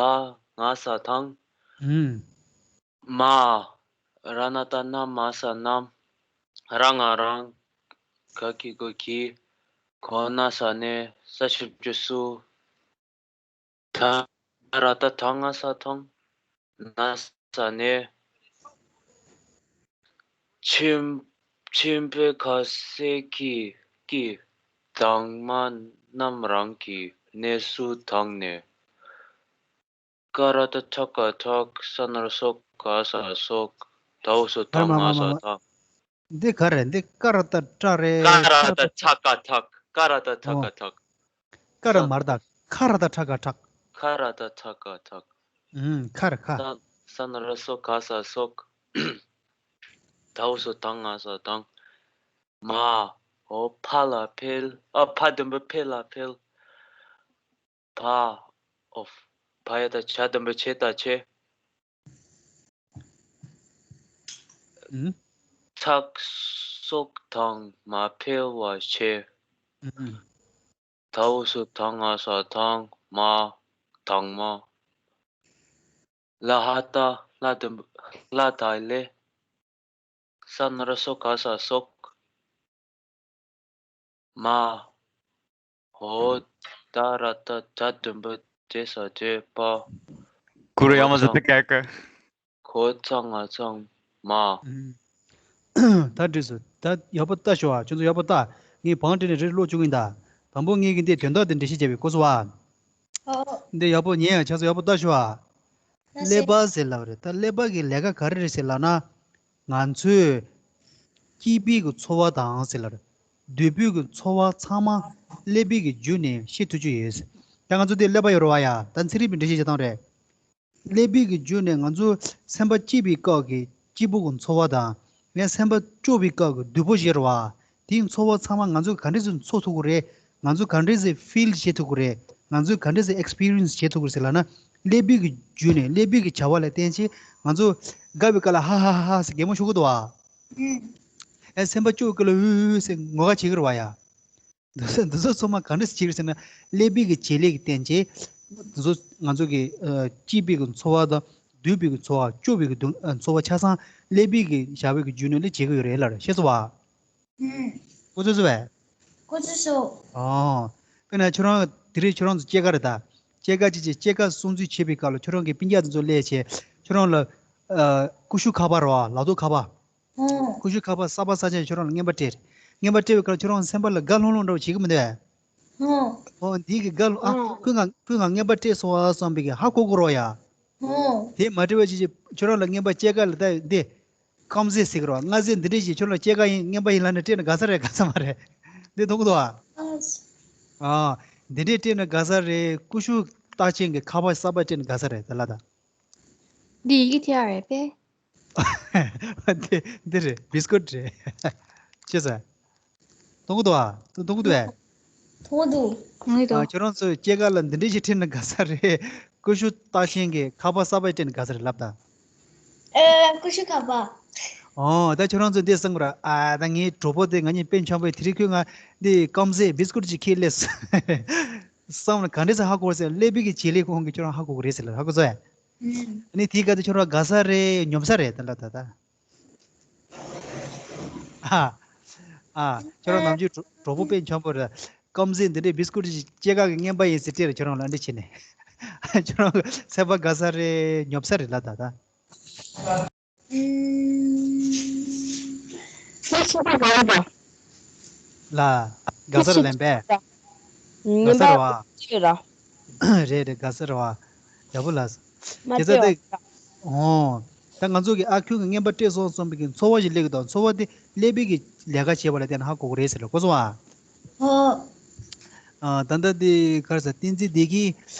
ང་ས་དང་། ཨུམ། མ། ར་ན་ད་ན་མ་ས་ནམ། ར་ང་རང་། ག་གི་གུ་གྱི། གོ་ན་ས་ནས། ས་ཞབས་ཀྱུ་སུ། ད་ར་ད་ད་ང་ས་ཐང་། ན་ས་ནས། ཁྱིམ། ཁྱིམ་པའི་ཁ་ཟས་ཀྱི། ཀྱི། དྭངས་མ་ རྣམས་རང་གི་གནས་སུ་དྲངས་ནས། ཀ་ར་བཏགས་ཁྲ་ག་ཁྲག་ས་ན་རོ་སོ་ག་ས་སོག་དའོ་སོ་དང་ང་ས་དང་། འདི་ག་རེད། འདི་ཀ་ར་བཏགས་ཀྲ་རེད། ཀ་ར་བཏགས་ཁྲ་ག་ཁྲག་ཀ་ར་བཏགས་ཁྲ་ག་ཁྲག་ཀ་ར་མ་རེད་ད། ཁ་ར་བཏགས་ཁྲ་ག་ཁྲག་ཁ་ར་བཏགས་ཁྲ་ག་ཁྲག་ཨུམ། ཁ་རེད་ཁ། ས་ན་རོ་སོ་ག་ས་སོག་དའོ་སོ་དང་ང་ས་དང་། མ། འོ་ཕ་ལ་འཕེལ། ཨ་ཕ་དུམ་བུ་འཕེལ་ལ་འཕེལ། བ། ཨོ། བ་ཡ་བཏགས་བྱ་དུམ་བུ་བྱེ་ད་བྱེད། ཨུམ། ཁྲག་སོག་དང་མ་འཕེལ་བ་བྱེད། ཨུམ། དའོ་སོ་དང་ང་ས་དང་མ། དང་མ། ལ་ཧ་ཏ་ལ་དུམ་བུ་ལ་ད་ལེ། ས་ན་རོ་སོ་ག་ས་སོག་མ། འོ། ད་ར་བཏགས་ད་དུམ་བུ་དེ་ས་དེ་པ། གུ་རུ་ཡ་མ་ཟི་ཏི་ཀ་ཀ་གོ་ཚང་ང་ཚང་མ། ཨུམ། ད་འགྲིག་སོང་། ད་ཡག་པོ་ལྟ་ཤོག་ཨ། ཁྱོད་ཚོ་ཡག་པོ་ལྟ། ངས་བང་སྒྲིག་ནས་རེ་ཀློག་བཅུག་གིན་ད། དང་པོ་ངས་ཀྱི་འདི་དོན་དག་འདི་འགྲེལ་བཤད་བྱས་པའི་སྐོར་སོ་ཨ། ཨོ། འདི་ཡག་པོ་ཉན་ཡ། ཆ་ཚང་ཡག་པོ་ལྟ་ཤོག་ཨ། ཀླད་པ་ཟེར་ལབ་རེད། ད་ཀླད་པ་གི་ལས་ཀ་ག་རེ་རེད་ཟེར་ལབ་ན། ང་ཚོས་སྐྱེས་པའི་གི་ཚོར་བ་དང་ཟེར་ལབ་རེད། འདོད་པའི་གི་ཚོར་བ་ཚང་མ་ཀླད་པའི་གི་བརྒྱུད་ནས་ཤེས་ཐུབ་ཀྱི་ཡོད། ད་ང་ཚོ་འདི་ཀླད་པ་ཡོད་རེད་བ་ཡ། ད་ཚན་རིག་པའི་འགྲེལ་བཤད་བྱེད་སྟངས་རེད། ཀླད་པའི་གི་བརྒྱུད་ནས་ང་ཚོ་སེམས་པ་སྐྱིད་པའི་སྐབས་ཀྱི་སྐྱིད་པོ་གི་ཚོར་བ་དང་། ཡང་སེམས་པ་སྐྱོ་བའི་སྐབས་ཀྱི་སྡུག་པོ་ཞིག་རེད་བ། དེའི་ཚོར་བ་ཚང་མ་ང་ཚོས་ག་འདྲས་སེ་ཚོར་ཐུབ་ཀྱི་རེད། ང་ཚོས་ག་འདྲས་སེ་ཕིལ་བྱེད་ཐུབ་ཀྱི་རེད། ང་ཚོས་ག་འདྲས་སེ་ཨེགས་པི་རི་ཡན་སི་བྱེད་ཐུབ་ཀྱི་རེད་ཟེར་ལབ་ན། ཀླད་པའི་གི་བརྒྱུད་ནས་ཀླད་པའི་གི་བྱ་བ་ལ་བརྟེན་བྱས་ང་ཚོ་དགའ་བའི་སྐབས་ལ་ཧ་ཧ་ཧ་ཧ་ཟེར་གད་མོ་ཤོར་གི་འདུག་བ། ཨེ་སེམས་པ་སྐྱོ་བའི་སྐབས་ལ་ཨུ་ཨུ་ཟེར་ངུ་ག་བྱེད་ཀྱི་རེད་བ་ཡ། འདི་ཚོ་འདི་ཚོ་ཚང་མ་ག་འདྲས་སེ་བྱེད་ཀྱི་རེད་ཟེར་ན། ཀླད་པའི་གི་བྱེད་ལས་ཀྱི་རྟེན་བྱེད། འདི་ཚོ་ང་ཚོ་གི་ཨ་སྐྱིད་པའི་གི་ཚོར་བ་དང་སྡུག་པའི་གི་ཚོར་བ། སྐྱོ་བའི་གི་སྡུག་ཨ་ཚོར་བ་ཆ་ཚང་ཀླད་པའི་གི་བྱ་བའི་གི་རྒྱུ་ནོར་ལས་བྱེད་ཀྱི་ཡོད་རེད་ལབ་རེད། ཤེས་སོང་བ། ཨུམ། གོ་ཚོད་སོང་བས། གོ་ཚོད་སོང་། ཨོ། དཔེར་ན་ཁྱོད་རང་དེ་རིང་ཁྱོད་རང་ཚོ་སྐྱེས་སྐར་རེད་ད། སྐྱེས་སྐར་ཅིག་ཅིག་སྐྱེས་སྐར་སྲུང་བརྩི་བྱེད་པའི་སྐབས་ལ་ཁྱོད་རང་གི་སྤུན་ཀྱག་དེ་ཚོ་སླེབས་བྱས་ཁྱོད་རང་ལ་ཨ་ཀུ་ཤུ་ཁ་པར་རེད་བ། ལག་ཐོགས་ཁ་པར། ཧུང་། ཀུ་ཤུ་ཁ་པར་གསར་པ་གསར་ཆ་ཁྱོད་རང་ལ་རྔན་པ་སྤྲད། རྔན་པ་སྤྲད་པའི་སྐབས་ཁྱོད་རང་སེམས་པ་ལ་དགའ་ལྷང་ལྷང་འདྲ་བོ་བྱེད་ཀྱི་མི་འདུག་གས། ཧུང་། ཨོ་འདི་གི་དགའ་ལྷང་ཨ། ཧུང་། ཁོས་ང་ཁོས་ང་རྔན་པ་སྤྲད་སོང་བ་བསམ་པའི་གི་ཧ་གོ་གི་རེད་བ་ཡ། ཧུང་། དེ་མ་སྤྲད་པ་ཅིག་ཅིག་ཁྱོད་རང་ལ་རྔན་པ་སྐྱེས་སྐར་ལ་ད་འདི། རྐང་རྩེད་ཟེར་གི་རེད་བ། རྔ་རྩེད་འདི་འདྲས་ཞིག་ཁྱོད་ལ་སྐྱེས་སྐར་ཡིན་རྔན་པ་ཡིན་ལབ་ནས་སྤྲད་ན་དགའ་ས་རེད་དགའ་ས་མ་རེད། འདི་མཐོང་གི་འདུག་བ། ཨ། འདི་འདྲས་སྤྲད་ན་དགའ་ས་རེད། ཀུ་ཤུ་རྟགས་ཅན་གྱི་ཁ་པར་གསར་པ་སྤྲད་ན་དགའ་ས་རེད་ད་ལ་ད། འདི་ཡི་གེ་ཐེ་བ་རེད་པས། འདི་འདི་རེད། བི་སི་ཀུད་རེད། ཤེས་སོང་། མཐོང་གི་འདུག་ཨ། མཐོང་གི་འདུག་ཨེ། མཐོང་གི་འདུག་མཐོང་གི་འདུག་ཨ། ཁྱོད་རང་ཚོས་སྐྱེས་སྐར་ལ་འདི་འདྲས་ཞིག་སྤྲད་ན་དགའ་ས་རེད། ཀུ་ཤུ་རྟགས་ཅན་གྱི་ཁ་པར་གསར་པ་སྤྲད་ན་དགའ་ས་རེད་ལབ་ད། ཨེ། ཀུ་ཤུ་ཁ་པར། ཨོ། ད་ཁྱོད་རང་ཚོས་འདི་བསམ་གི་རེད་ཨ། ད་ངའི་གྲོགས་པོ་དེ་ང་གཉིས་དཔེ་འཆམ་པོ་ཡིན། དེ་རིང་ཁོས་ང་འདི་རྐང་རྩེད་བི་སི་ཀུད་ཅིག་ཁྱེར་སླེབས་སོང་། བསམ་ན་ག་འདྲས་སེ་ཧ་གོ་རེད་ཟེར། ཀླད་པའི་གི་བྱེད་ལས་ཀྱི་དབང་གིས་ཁྱོད་རང་ཧ་གོ་གི་རེད་ཟེར་ལ་ཧ་གོ་སོང་ཨེ། ཨ་ནི་དེའི་སྐབས་དེ་ཁྱོད་རང་དགའ་ས་རེད། ཉོབ་ས་རེད་ད་ལ་ད་ད། ཨ། ཨ། ཁྱོད་རང་ནམ་རྒྱུན་གྲོགས་གྲོགས་པོ་དཔེ་འཆམ་པོ་རེད། རྐང་རྩེད་འདི་འདྲའི་བི་སི་ཀུད་ཅིག་སྐྱེས་སྐར་གྱི་རྔན་པ་ཡིན་ཟེར་སྤྲད་ལ་ཁྱོད་རང་ལ་འདི་བྱས་ནས། ཁྱོད་རང་སེམས་པ་དགའ་ས་རེད། ཉོབ་ས་རེད་ལ་ད་ད། ཨུམ། ཁྱེད་ཆོས་པ་ག་རེ་དང་། ལ། དགའ་ས་རེད་ལན་པས། དགའ་ས་རེད་བ། ཅི་རེད་ར། རེད་རེད། དགའ་ས་རེད་བ། ཡག་པོ་ལ། མ་དེ་ཚ་སྤྲད་དེ། བ། ཨོ། ད་ང་ཚོ་གི་ཨ་ཁུ་གི་རྔན་པ་སྤྲད་སོང་བསམ་པའི་གི་ཚོར་བ་ཞིག་སླེབས་ཀྱི་འདུག་ཚོར་བ་དེ་ཀླད་པའི་གི་ལས་ཀ་བྱེད་པ་ལ་བརྟེན་ནས་ཧ་གོ་གི་རེད་ཟེར་ལ་གོ་སོང་བ། ཨོ། ཨ། ད་ལྟ་དེ་ག་རེ་ཟ། བསྟན་འཛིན་བདེ་སྐྱིད།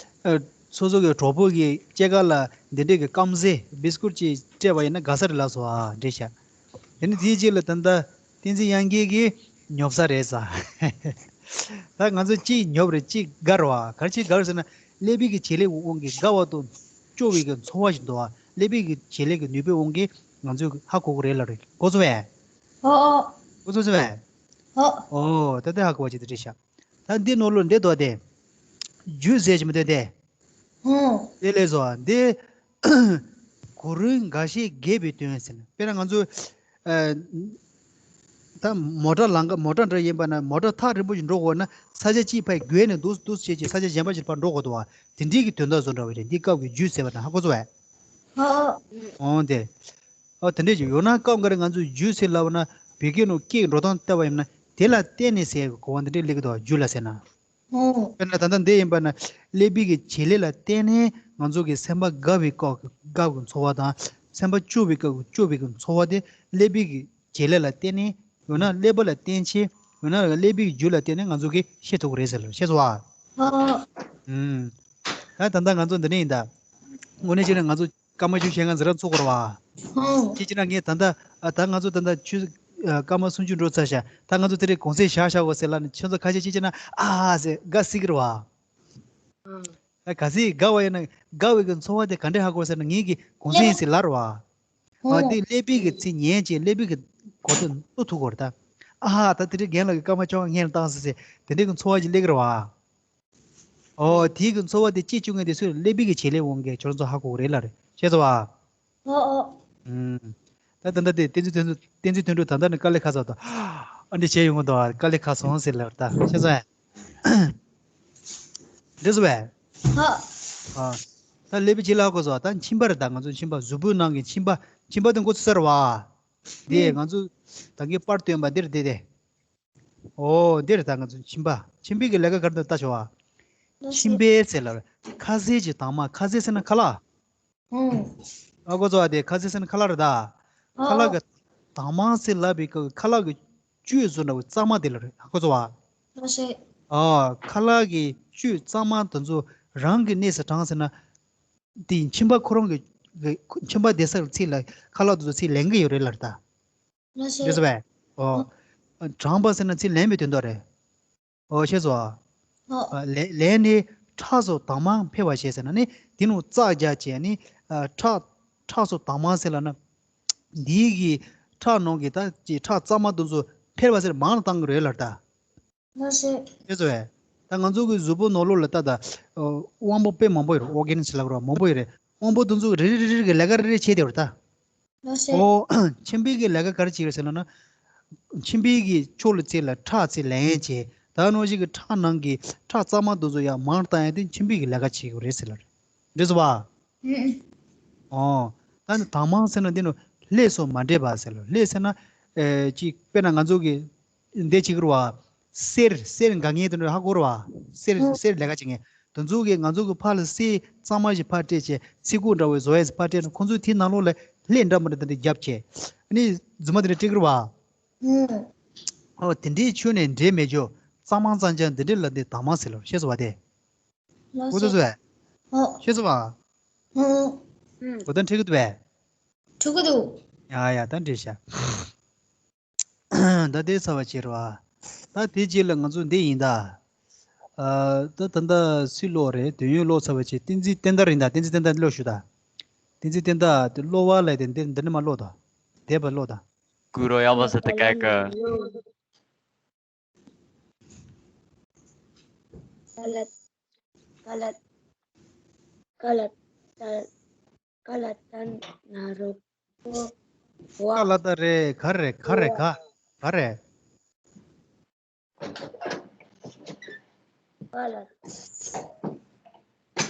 ཨ། སོ་སོ་གི་གྲོགས་པོ་གི་སྐྱེས་སྐར་ལ་འདི་འདྲས་ཀྱི་རྐང་རྩེད་བི་སི་ཀུད་ཅིག་སྤྲད་པ་ཡིན་ན་དགའ་ས་རེད་ལབ་སོང་ཨ། འགྲིག་ཤག་དེ་ནི་དེའི་རྗེས་ལ་ད་ལྟ་བསྟན་འཛིན་དབྱངས་སྐྱིད་ཀྱིས་ཉོབ་ས་རེད་ཟེར། ད་ང་ཚོ་གཅིག་ཉོབ་རེད། གཅིག་དགའ་རེད་བ། ག་རེ་གཅིག་དགའ་རེད་ཟེར་ན་ཀླད་པའི་གི་བྱེད་ལས་དབང་གིས་དགའ་བ་དང་སྐྱོ་བའི་གི་ཚོར་བ་ཞིག་འདུག་བ། ཀླད་པའི་གི་བྱེད་ལས་ཀྱི་ནུས་པའི་དབང་གིས་ང་ཚོས་ཧ་གོ་གི་རེད་ལབ་རེད། གོ་སོང་བས། ཨོ་ཨོ། གོ་སོང་སོང་བས། ཨོ། ཨོ། ད་ལྟ་ཧ་གོ་བ་ཅིག་ད་འགྲིག་ཤག་ད་འདི་ནང་ལོགས་འདི་འདུག་སྟེ། རྒྱུ་ཟེར་གྱི་མི་འདུག་སྟེ། ཧུང་། དེ་ལས་སོ་འདི། གུ་རུའི་འགའ་ཤས་རྒྱས་པའི་དོན་ཟེར་ན། དཔེར་ན་ང་ཚོ། ཨ། ད་མོ་ཊ་ལམ་ཁ་མོ་ཊ་འདྲ་ཡིན་པ་ན་མོ་ཊ་ཐག་རིང་པོ་ཞིག་འགྲོ་དགོས་ན་ས་ཆ་གཅིག་ཕར་བརྒལ་ནས་འདུག་འདུག་བྱས་ཀྱི་ས་ཆ་གཞན་པ་ཞིག་ཕར་འགྲོ་དགོས་འདུག་བ། དེ་འདྲའི་གི་དོན་དག་བཟོ་འདྲ་བ་རེད། འདི་སྐབས་ཀྱི་རྒྱུ་ཟེར་བ་དང་ཧ་གོ་སོང་བས། ཨོ། འོང་དེ། ཨོ་དེ་འདྲས་ཀྱི་ཡོད་ན་སྐབས་འགའ་རེ་ང་ཚོས་རྒྱུ་ཟེར་ལབ་ན་བོད་སྐད་ནང་སྐད་ཀྱི་འགྲོ་སྟངས་བལྟས་པ་ཡིན་ན་དེ་ལ་བརྟེན་ནས་ཟེར་གོ་བ་འདི་འདྲས་སླེབས་ཀྱི་འདུག་བ། རྒྱུ་ལ་ཟེར་ན། ཨོ། དཔེར་ན་ད་ལྟ་འདི་ཡིན་པ་ན་ཀླད་པའི་གི་བྱེད་ལས་ལ་བརྟེན་ནས་ང་ཚོ་གི་སེམས་པ་དགའ་བའི་སྐབས་སྐབས་ཀྱི་ཚོར་བ་དང་སེམས་པ་སྐྱོ་བའི་སྐབས་ཀྱི་སྐྱོ་བའི་གི་ཚོར་བ་དེ་ཀླད་པའི་གི་བྱེད་ལས་ལ་བརྟེན་ནས། ཡང་ན་ཀླད་པ་ལ་བརྟེན་བྱས། ཡང་ན་ཀླད་པའི་རྒྱུ་ལ་བརྟེན་ནས་ང་ཚོ་གིས་ཤེས་ཐུབ་ཀྱི་རེད་ཟེར་ལ། ཤེས་སོང་བ། ཨོ། ཨུམ། ད་ད་ལྟ་ང་ཚོ་འདི་ནས་ཡིན་ད། དངོས་གནས་བྱས་ན་ང་ཚོ་སྐར་མ་བཅུ་བཞི་ང་ཟེར་ར་ཚོགས་དགོས་རེད་བ། ཨོ། ཁྱེད་ཀྱིས་ན་ངས་ད་ལྟ་ཨ་ད་ང་ཚོ་ད་ལྟ་ཆུ་ཨ་སྐར་མ་སུམ་ཅུ་འགྲོ་ཚར་ཤག་ད་ང་ཚོ་དེ་རིང་གུང་སེང་བཞག་བཞག་དགོས་ཟེར་ལབ་ན་ཁྱེད་ཚོ་ཁ་ཤས་ཁྱེད་ཀྱིས་ན་ཨ་ཟེར་དགའ་སྲིད་ཀྱི་རེད་བ། ཨོ། ད་གལ་སྲིད་དགའ་བ་ཡིན་ན་དགའ་བའི་གི་ཚོར་བ་དེ་ག་འདྲས་ཧ་གོ་ཟེར་ན་ངེད་ཀྱིས་གུང་སེང་ཟེར་ལབ་རེད་བ། ཨ་འདི་ཀླད་པའི་གི་ཚིག་ཉན་བྱས་ཀླད་པའི་གི་གོ་དོན་རྟོགས་ཐུབ་ཀྱི་རེད་ད། ཨ་ཧ་ད་དེ་འདྲའི་རྒན་ལགས་ཀྱིས་སྐར་མ་བཅོ་ལྔ་སྔོན་ལ་བཏང་ཟེར་ཟེར་དེ་འདྲའི་གི་ཚོར་བ་ཅིག་སླེབས་ཀྱི་རེད་བ། ཨོ་དེའི་གི་ཚོར་བ་དེ་སྐྱེ་བཅུག་མཁན་དེ་སུ་ཀླད་པའི་གི་བྱེད་ལས་འོང་མཁན་ཁྱོད་ཚོ་ཧ་གོ་གི་རེད་ལབ་རེད། ཤེས་སོང་བ། ཨོ་ཨོ། ཨུམ། ད་ད་ལྟ་དེ་བསྟན་འཛིན་དོན་གྲུབ། བསྟན་འཛིན་དོན་གྲུབ་ད་ལྟ་ནས་དཀའ་ལས་ཁག་སོང་ད། ཨ་འདྲ་བྱས་ཡོང་གི་འདུག་དཀའ་ལས་ཁག་སོང་ཟེར་ལབ་ད། ཤེས་སོང་ཨེ། འདྲ་སོང་བས། ཨོ། ཨ། ད་ཀླད་པའི་བྱེད་ལས་གོ་སོང་ད། མཆིན་པ་རེད་ད། ང་ཚོ་མཆིན་པ་གཟུགས་པོའི་ནང་གི་མཆིན་པ། མཆིན་པ་དེ་མགོ་ཚོས་ས་རེད་བ། དེ་ཨུམ། ང་ཚོ་ད་གིན་པར་སྟོན་པ་འདིར་བསྡད་དེ། ཨོ་འདི་རེད་ད་ང་ཚོ་མཆིན་པ། མཆིན་པའི་གི་ལས་ཀ་ག་རེ་འདུག་ལྟ་ཆོག་ཨ། ལགས་སོ། མཆིན་པའི་ཟེར་ལ་ཁ་ཟས་ཀྱི་དྭངས་མ། ཁ་ཟས་ཟེར་ན་ཁ་ལག་ཨང་། ཨ་གོ་ཚོ་ཨ་དེ་ཁ་ཟས་ཟེར་ན་ཁ་ལག་རེད་ད། ཨ་ཁ་ལག་གི་དྭངས་མ་ཟེར་ལབ་པའི་སྐབས་ཁ་ལག་གི་བཅུད་བཟོ་འདྲ་བའི་གཙང་མ་དེ་ལ་རེད། ཨ་གོ་ཚོ་ཨ། ལགས་སོ། ཨ་ཁ་ལག་གི་བཅུད་གཙང་མ་དེ་ཚོ་རང་གི་གནས་སུ་དྲངས་ཟེར་ན། དེ་མཆིན་པ་ཁོ་རང་གི་གི་མཆིན་པ་བསྡད་ས་གི་ཚད་ལ་ཁ་ལག་དེ་ཚོ་ཚད་ལེན་གི་ཡོད་རེད་ལབ་རེད་ད། ལགས་སོ། རེད་སོ་བས། ཨོ། དྲངས་པ་ཟེར་ན་ཚིག་ལེན་པའི་དོན་དག་རེད། ཨོ་ཤེས་སོ། ཨོ། ལེན་ལེན་ནས་ཁྲག་སོགས་དྭངས་མ་འཕེལ་བར་བྱེད་ཟེར་ན་ནི་དེ་ནང་བཙག་རྒྱག་བྱས་ནི་ཁྲག་ཁྲག་སོགས་དྭངས་མ་ཟེར་ལབ་ན། འདིའི་གི་ཁྲག་ནང་གི་ད་ཀྱི་ཁྲག་གཙང་མ་དེ་ཚོ་འཕེལ་བ་ཟེར་མང་ལ་བཏང་གི་རེད་ལབ་ད། ལགས་སོ། དེ་ཚོ་བས། ད་ང་ཚོ་གི་གཟུགས་པོ་ནང་ལོགས་ལ་ད་ད། དབང་པོ་དཔེ་མང་པོ་ཡོད་རེད། ཨོར་གན་ཟེར་ལབ་རོགས་མང་པོ་ཡོད་རེད། དབང་པོ་དེ་ཚོ་གི་རེ་རེ་རེ་རེ་གི་ལས་ཀ་རེ་རེ་བྱས་བསྡད་ཡོད་རེད་ད། ལགས་སོ། ཨོ། མཆིན་པའི་གི་ལས་ཀ་ག་རེ་བྱེད་ཀྱི་རེད་ཟེར་ལབ་ན། མཆིན་པའི་གི་ཕྱོགས་ལ་ཚད་ལ་ཁྲག་ཚད་ལེན་བྱས། ད་ནང་བཞིན་གི་ཁྲག་ནང་གི་ཁྲག་གཙང་མ་དེ་ཚོ་ཡང་མང་བཏང་ཡ་དེ་མཆིན་པའི་གི་ལས་ཀ་བྱེད་ཀྱི་རེད་ཟེར་ལབ་རེད། འགྲིག་སོང་བ། ཨུ་ཨུ། ཨོ། ད་ནི་དྭངས་མ་ཟེར་ན་འདི་ནི་ལྷས་སོགས་མ་འདྲེས་པ་ཟེར་ལོ། ལྷས་ཟེར་ན། ཨེ་ཅིག་དཔེར་ན་ང་ཚོ་གི་འདི་བྱེད་ཀྱི་རེད་བ། གསེར་གསེར་འགག་ངེས་དེ་འདྲ་ཧ་གོ་རེད་བ། གསེར་ཨུ་གསེར་ལས་ཀ་བྱེད་ངེས་དེ་ཚོ་གི་ང་ཚོ་གི་ཕར་ལ་གསེར་གཙང་མ་ཞིག་ཕར་སྤྲད་བྱས་ཚིག་ཀུ་འདྲ་བའི་བཟོ་ཡས་ཕར་སྤྲད་ན་ཁོང་ཚོས་དེའི་ནང་ལོགས་ལ་ལྷས་འདྲ་མི་འདྲ་དེ་འདྲ་བརྒྱབ་བྱས། ཨ་ནི་རྫུན་མ་དེ་འདྲ་སྤྲད་ཀྱི་རེད་བ། ཨུ་ཨོ་དེ་འདྲའི་ཆོས་ནས་འདྲེས་མེད་རྒྱུ། གཙང་མ་གཙང་རྐྱང་འདི་འདྲའི་ལ་འདི་དྭངས་མ་ཟེར་ལོ། ཤེས་སོང་བ་དེ། ལགས་ཨོ་ཙོ་ཙོ། ཨོ། ཤེས་སོང་བ། ཨོ། གོ་དོན་འགྲིག་གི་འདུག་བས། འགྲིག་གི་འདུག་ཡ་ཡ་ད་འགྲིག་ཤག་ད་དེ་ཚར་བ་བྱེད་རོགས། ད་དེ་རྗེས་ལ་ང་ཚོ་འདི་ཡིན་ད། ཨ་ད་ད་ད་སུས་ཀློག་རེད། དོན་ཡོད་ཀློག་ཚར་བ་བྱེད། བསྟན་འཛིན་བསྟན་དར་ཡིན་ད། བསྟན་འཛིན་བསྟན་དར་ཀློག་ཞུ་ད། བསྟན་འཛིན་བསྟན་དར་དེ་ཀློག་པ་ལས་དེ་འདི་འདི་ནས་མ་ཀློག་ད། དེབ་པ་ཀློག་ད། ཀུ་རོ་ཡ་མ་ས་ཏི་ཀ་ཀ། ཀ་ལ་ཀ་ལ་ཀ་ལ་ཏ་ཀ་ལ་ཏ་ན་རོ་ཀོ། ཀ་ལ་ཏ་རེད། ག་རེད་ག་རེད་ག་ག་རེད།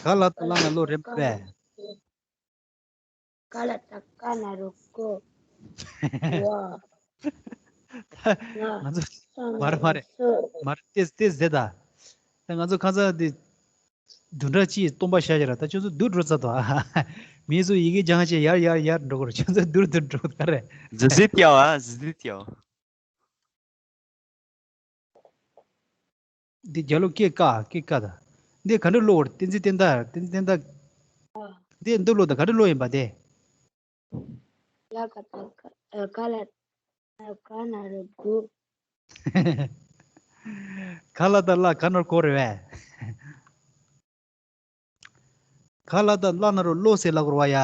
ཀ་ལ་ཏ་ལ་ན་ལོ་རེད་པས། ཀ་ལ་ཏ་ཀ་ན་རོ་ཀོ། ཝ། ང་ཚོ་མ་རེད་མ་རེད། མ་རེད་ཏེ་ཏེ་ཟེ་ད། ད་ང་ཚོ་ཁ་སང་འདི་བདུན་ཕྲག་གཅིག་སྟོང་པ་བཞག་བཞག་ར། ད་ཁྱོད་ཚོ་སྡུག་འགྲོ་ཚར་དོ། མི་ཚོ་ཡི་གེ་སྦྱང་བྱས་ཡར་ཡར་ཡར་འགྲོ་གི་རེད། ཁྱོད་ཚོ་སྡུག་སྡུག་འགྲོ་གི་རེད། ཟི་ཟི་ཏིའོ་ཨ་ཟི་ཟི་ཏིའོ། འདི་རྒྱ་ལོ་སྐད་ཀ་སྐད་ཀ་ད། འདི་ག་འདྲ་ཀློག་བར། བསྟན་འཛིན་བསྟན་དར། བསྟན་འཛིན་བསྟན་དར། འདི་འདི་ཀློག་ད་ག་འདྲ་ཀློག་ཡིན་པ་དེ། ལ་ཀ་ཏ་ཀ་ཨ་ཀ་ལ་ཏ་ཀ་ན་རོ་ཀོ། ག་ལ་ཏ་ལ་ཀ་ན་རོ་ཀོ་རེད་པས། ག་ལ་ཏ་ལ་ན་རོ་ཀློ་ཟེར་ལབ་དགོས་རེད་བ་ཡ།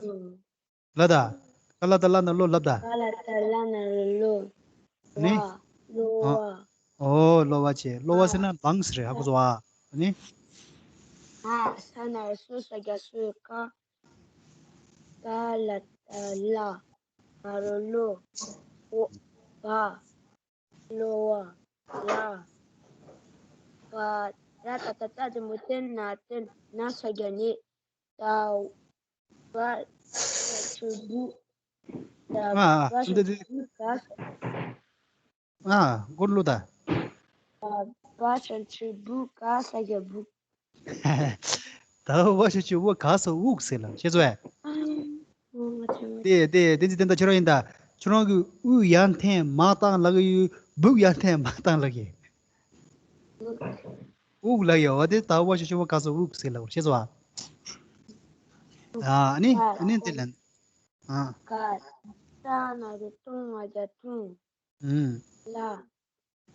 ཨུ། ལ་ད། ག་ལ་ཏ་ལ་ན་རོ་ཀློ་ལབ་ད། ག་ལ་ཏ་ལ་ན་རོ་ཀློ། ནི། ཀློ་ཨ། ཝ། ཨོ་ཀློ་བ་བྱས། ཀློ་བ་ཟེར་ན་ལངས་ཟེར་རེད། ཧ་གོ་སོང་བ། ནི། ཨ་ས་ན་རོ་སོ་ས་རྒྱ་སོ་ཀ། ག་ལ་ཏ་ལ། ན་རོ་ཀློ། ཨོ། བ། ཀློ་བ། ལ། བ། ར་ཏ་ཏ་ཏ་དེ་མོ་ཏན་ན་ཏན་ན་ས་རྒྱ་ནི། ད། བ། ཆུ་བུ། ད། ཨ་ཨ་བ་ཤ་འདི་འདི་བུ་ད། ཨ་སྒོར་ལོ་ད། ད། བ་ཞབས་ཀྱུ་བུ་ག་ས་རྒྱ་བུག་ད་བ་ཞབས་ཀྱུ་བ་ག་ས་དབུགས་ཟེར་ལ། ཤེས་སོང་ངས། ཨ། ཨོ། ང་ཚོ་ང་དེ་དེ་དེ་ཚོ་དེ་འདྲ་ཁྱོད་རང་ཡིན་ད། ཁྱོད་རང་གིས་དབུགས་ཡར་འཐེན་མར་བཏང་ལབ་ཀྱི་ཡོད། སྦུག་ཡར་འཐེན་མར་བཏང་ལབ་ཀྱི་ཡོད། དབུགས་ལབ་ཡོད་པ་དེ་ད་བ་ཞབས་ཀྱུ་བ་ག་ས་དབུགས་ཟེར་ལ། ཤེས་སོང་ངས། ཨ་ནི་ཨ་ནི་དེ་ལན། ཨ། ག་ས་ན་རོ་ཏོ་ང་རྒྱ་ཏོང་། ཨུམ། ལ།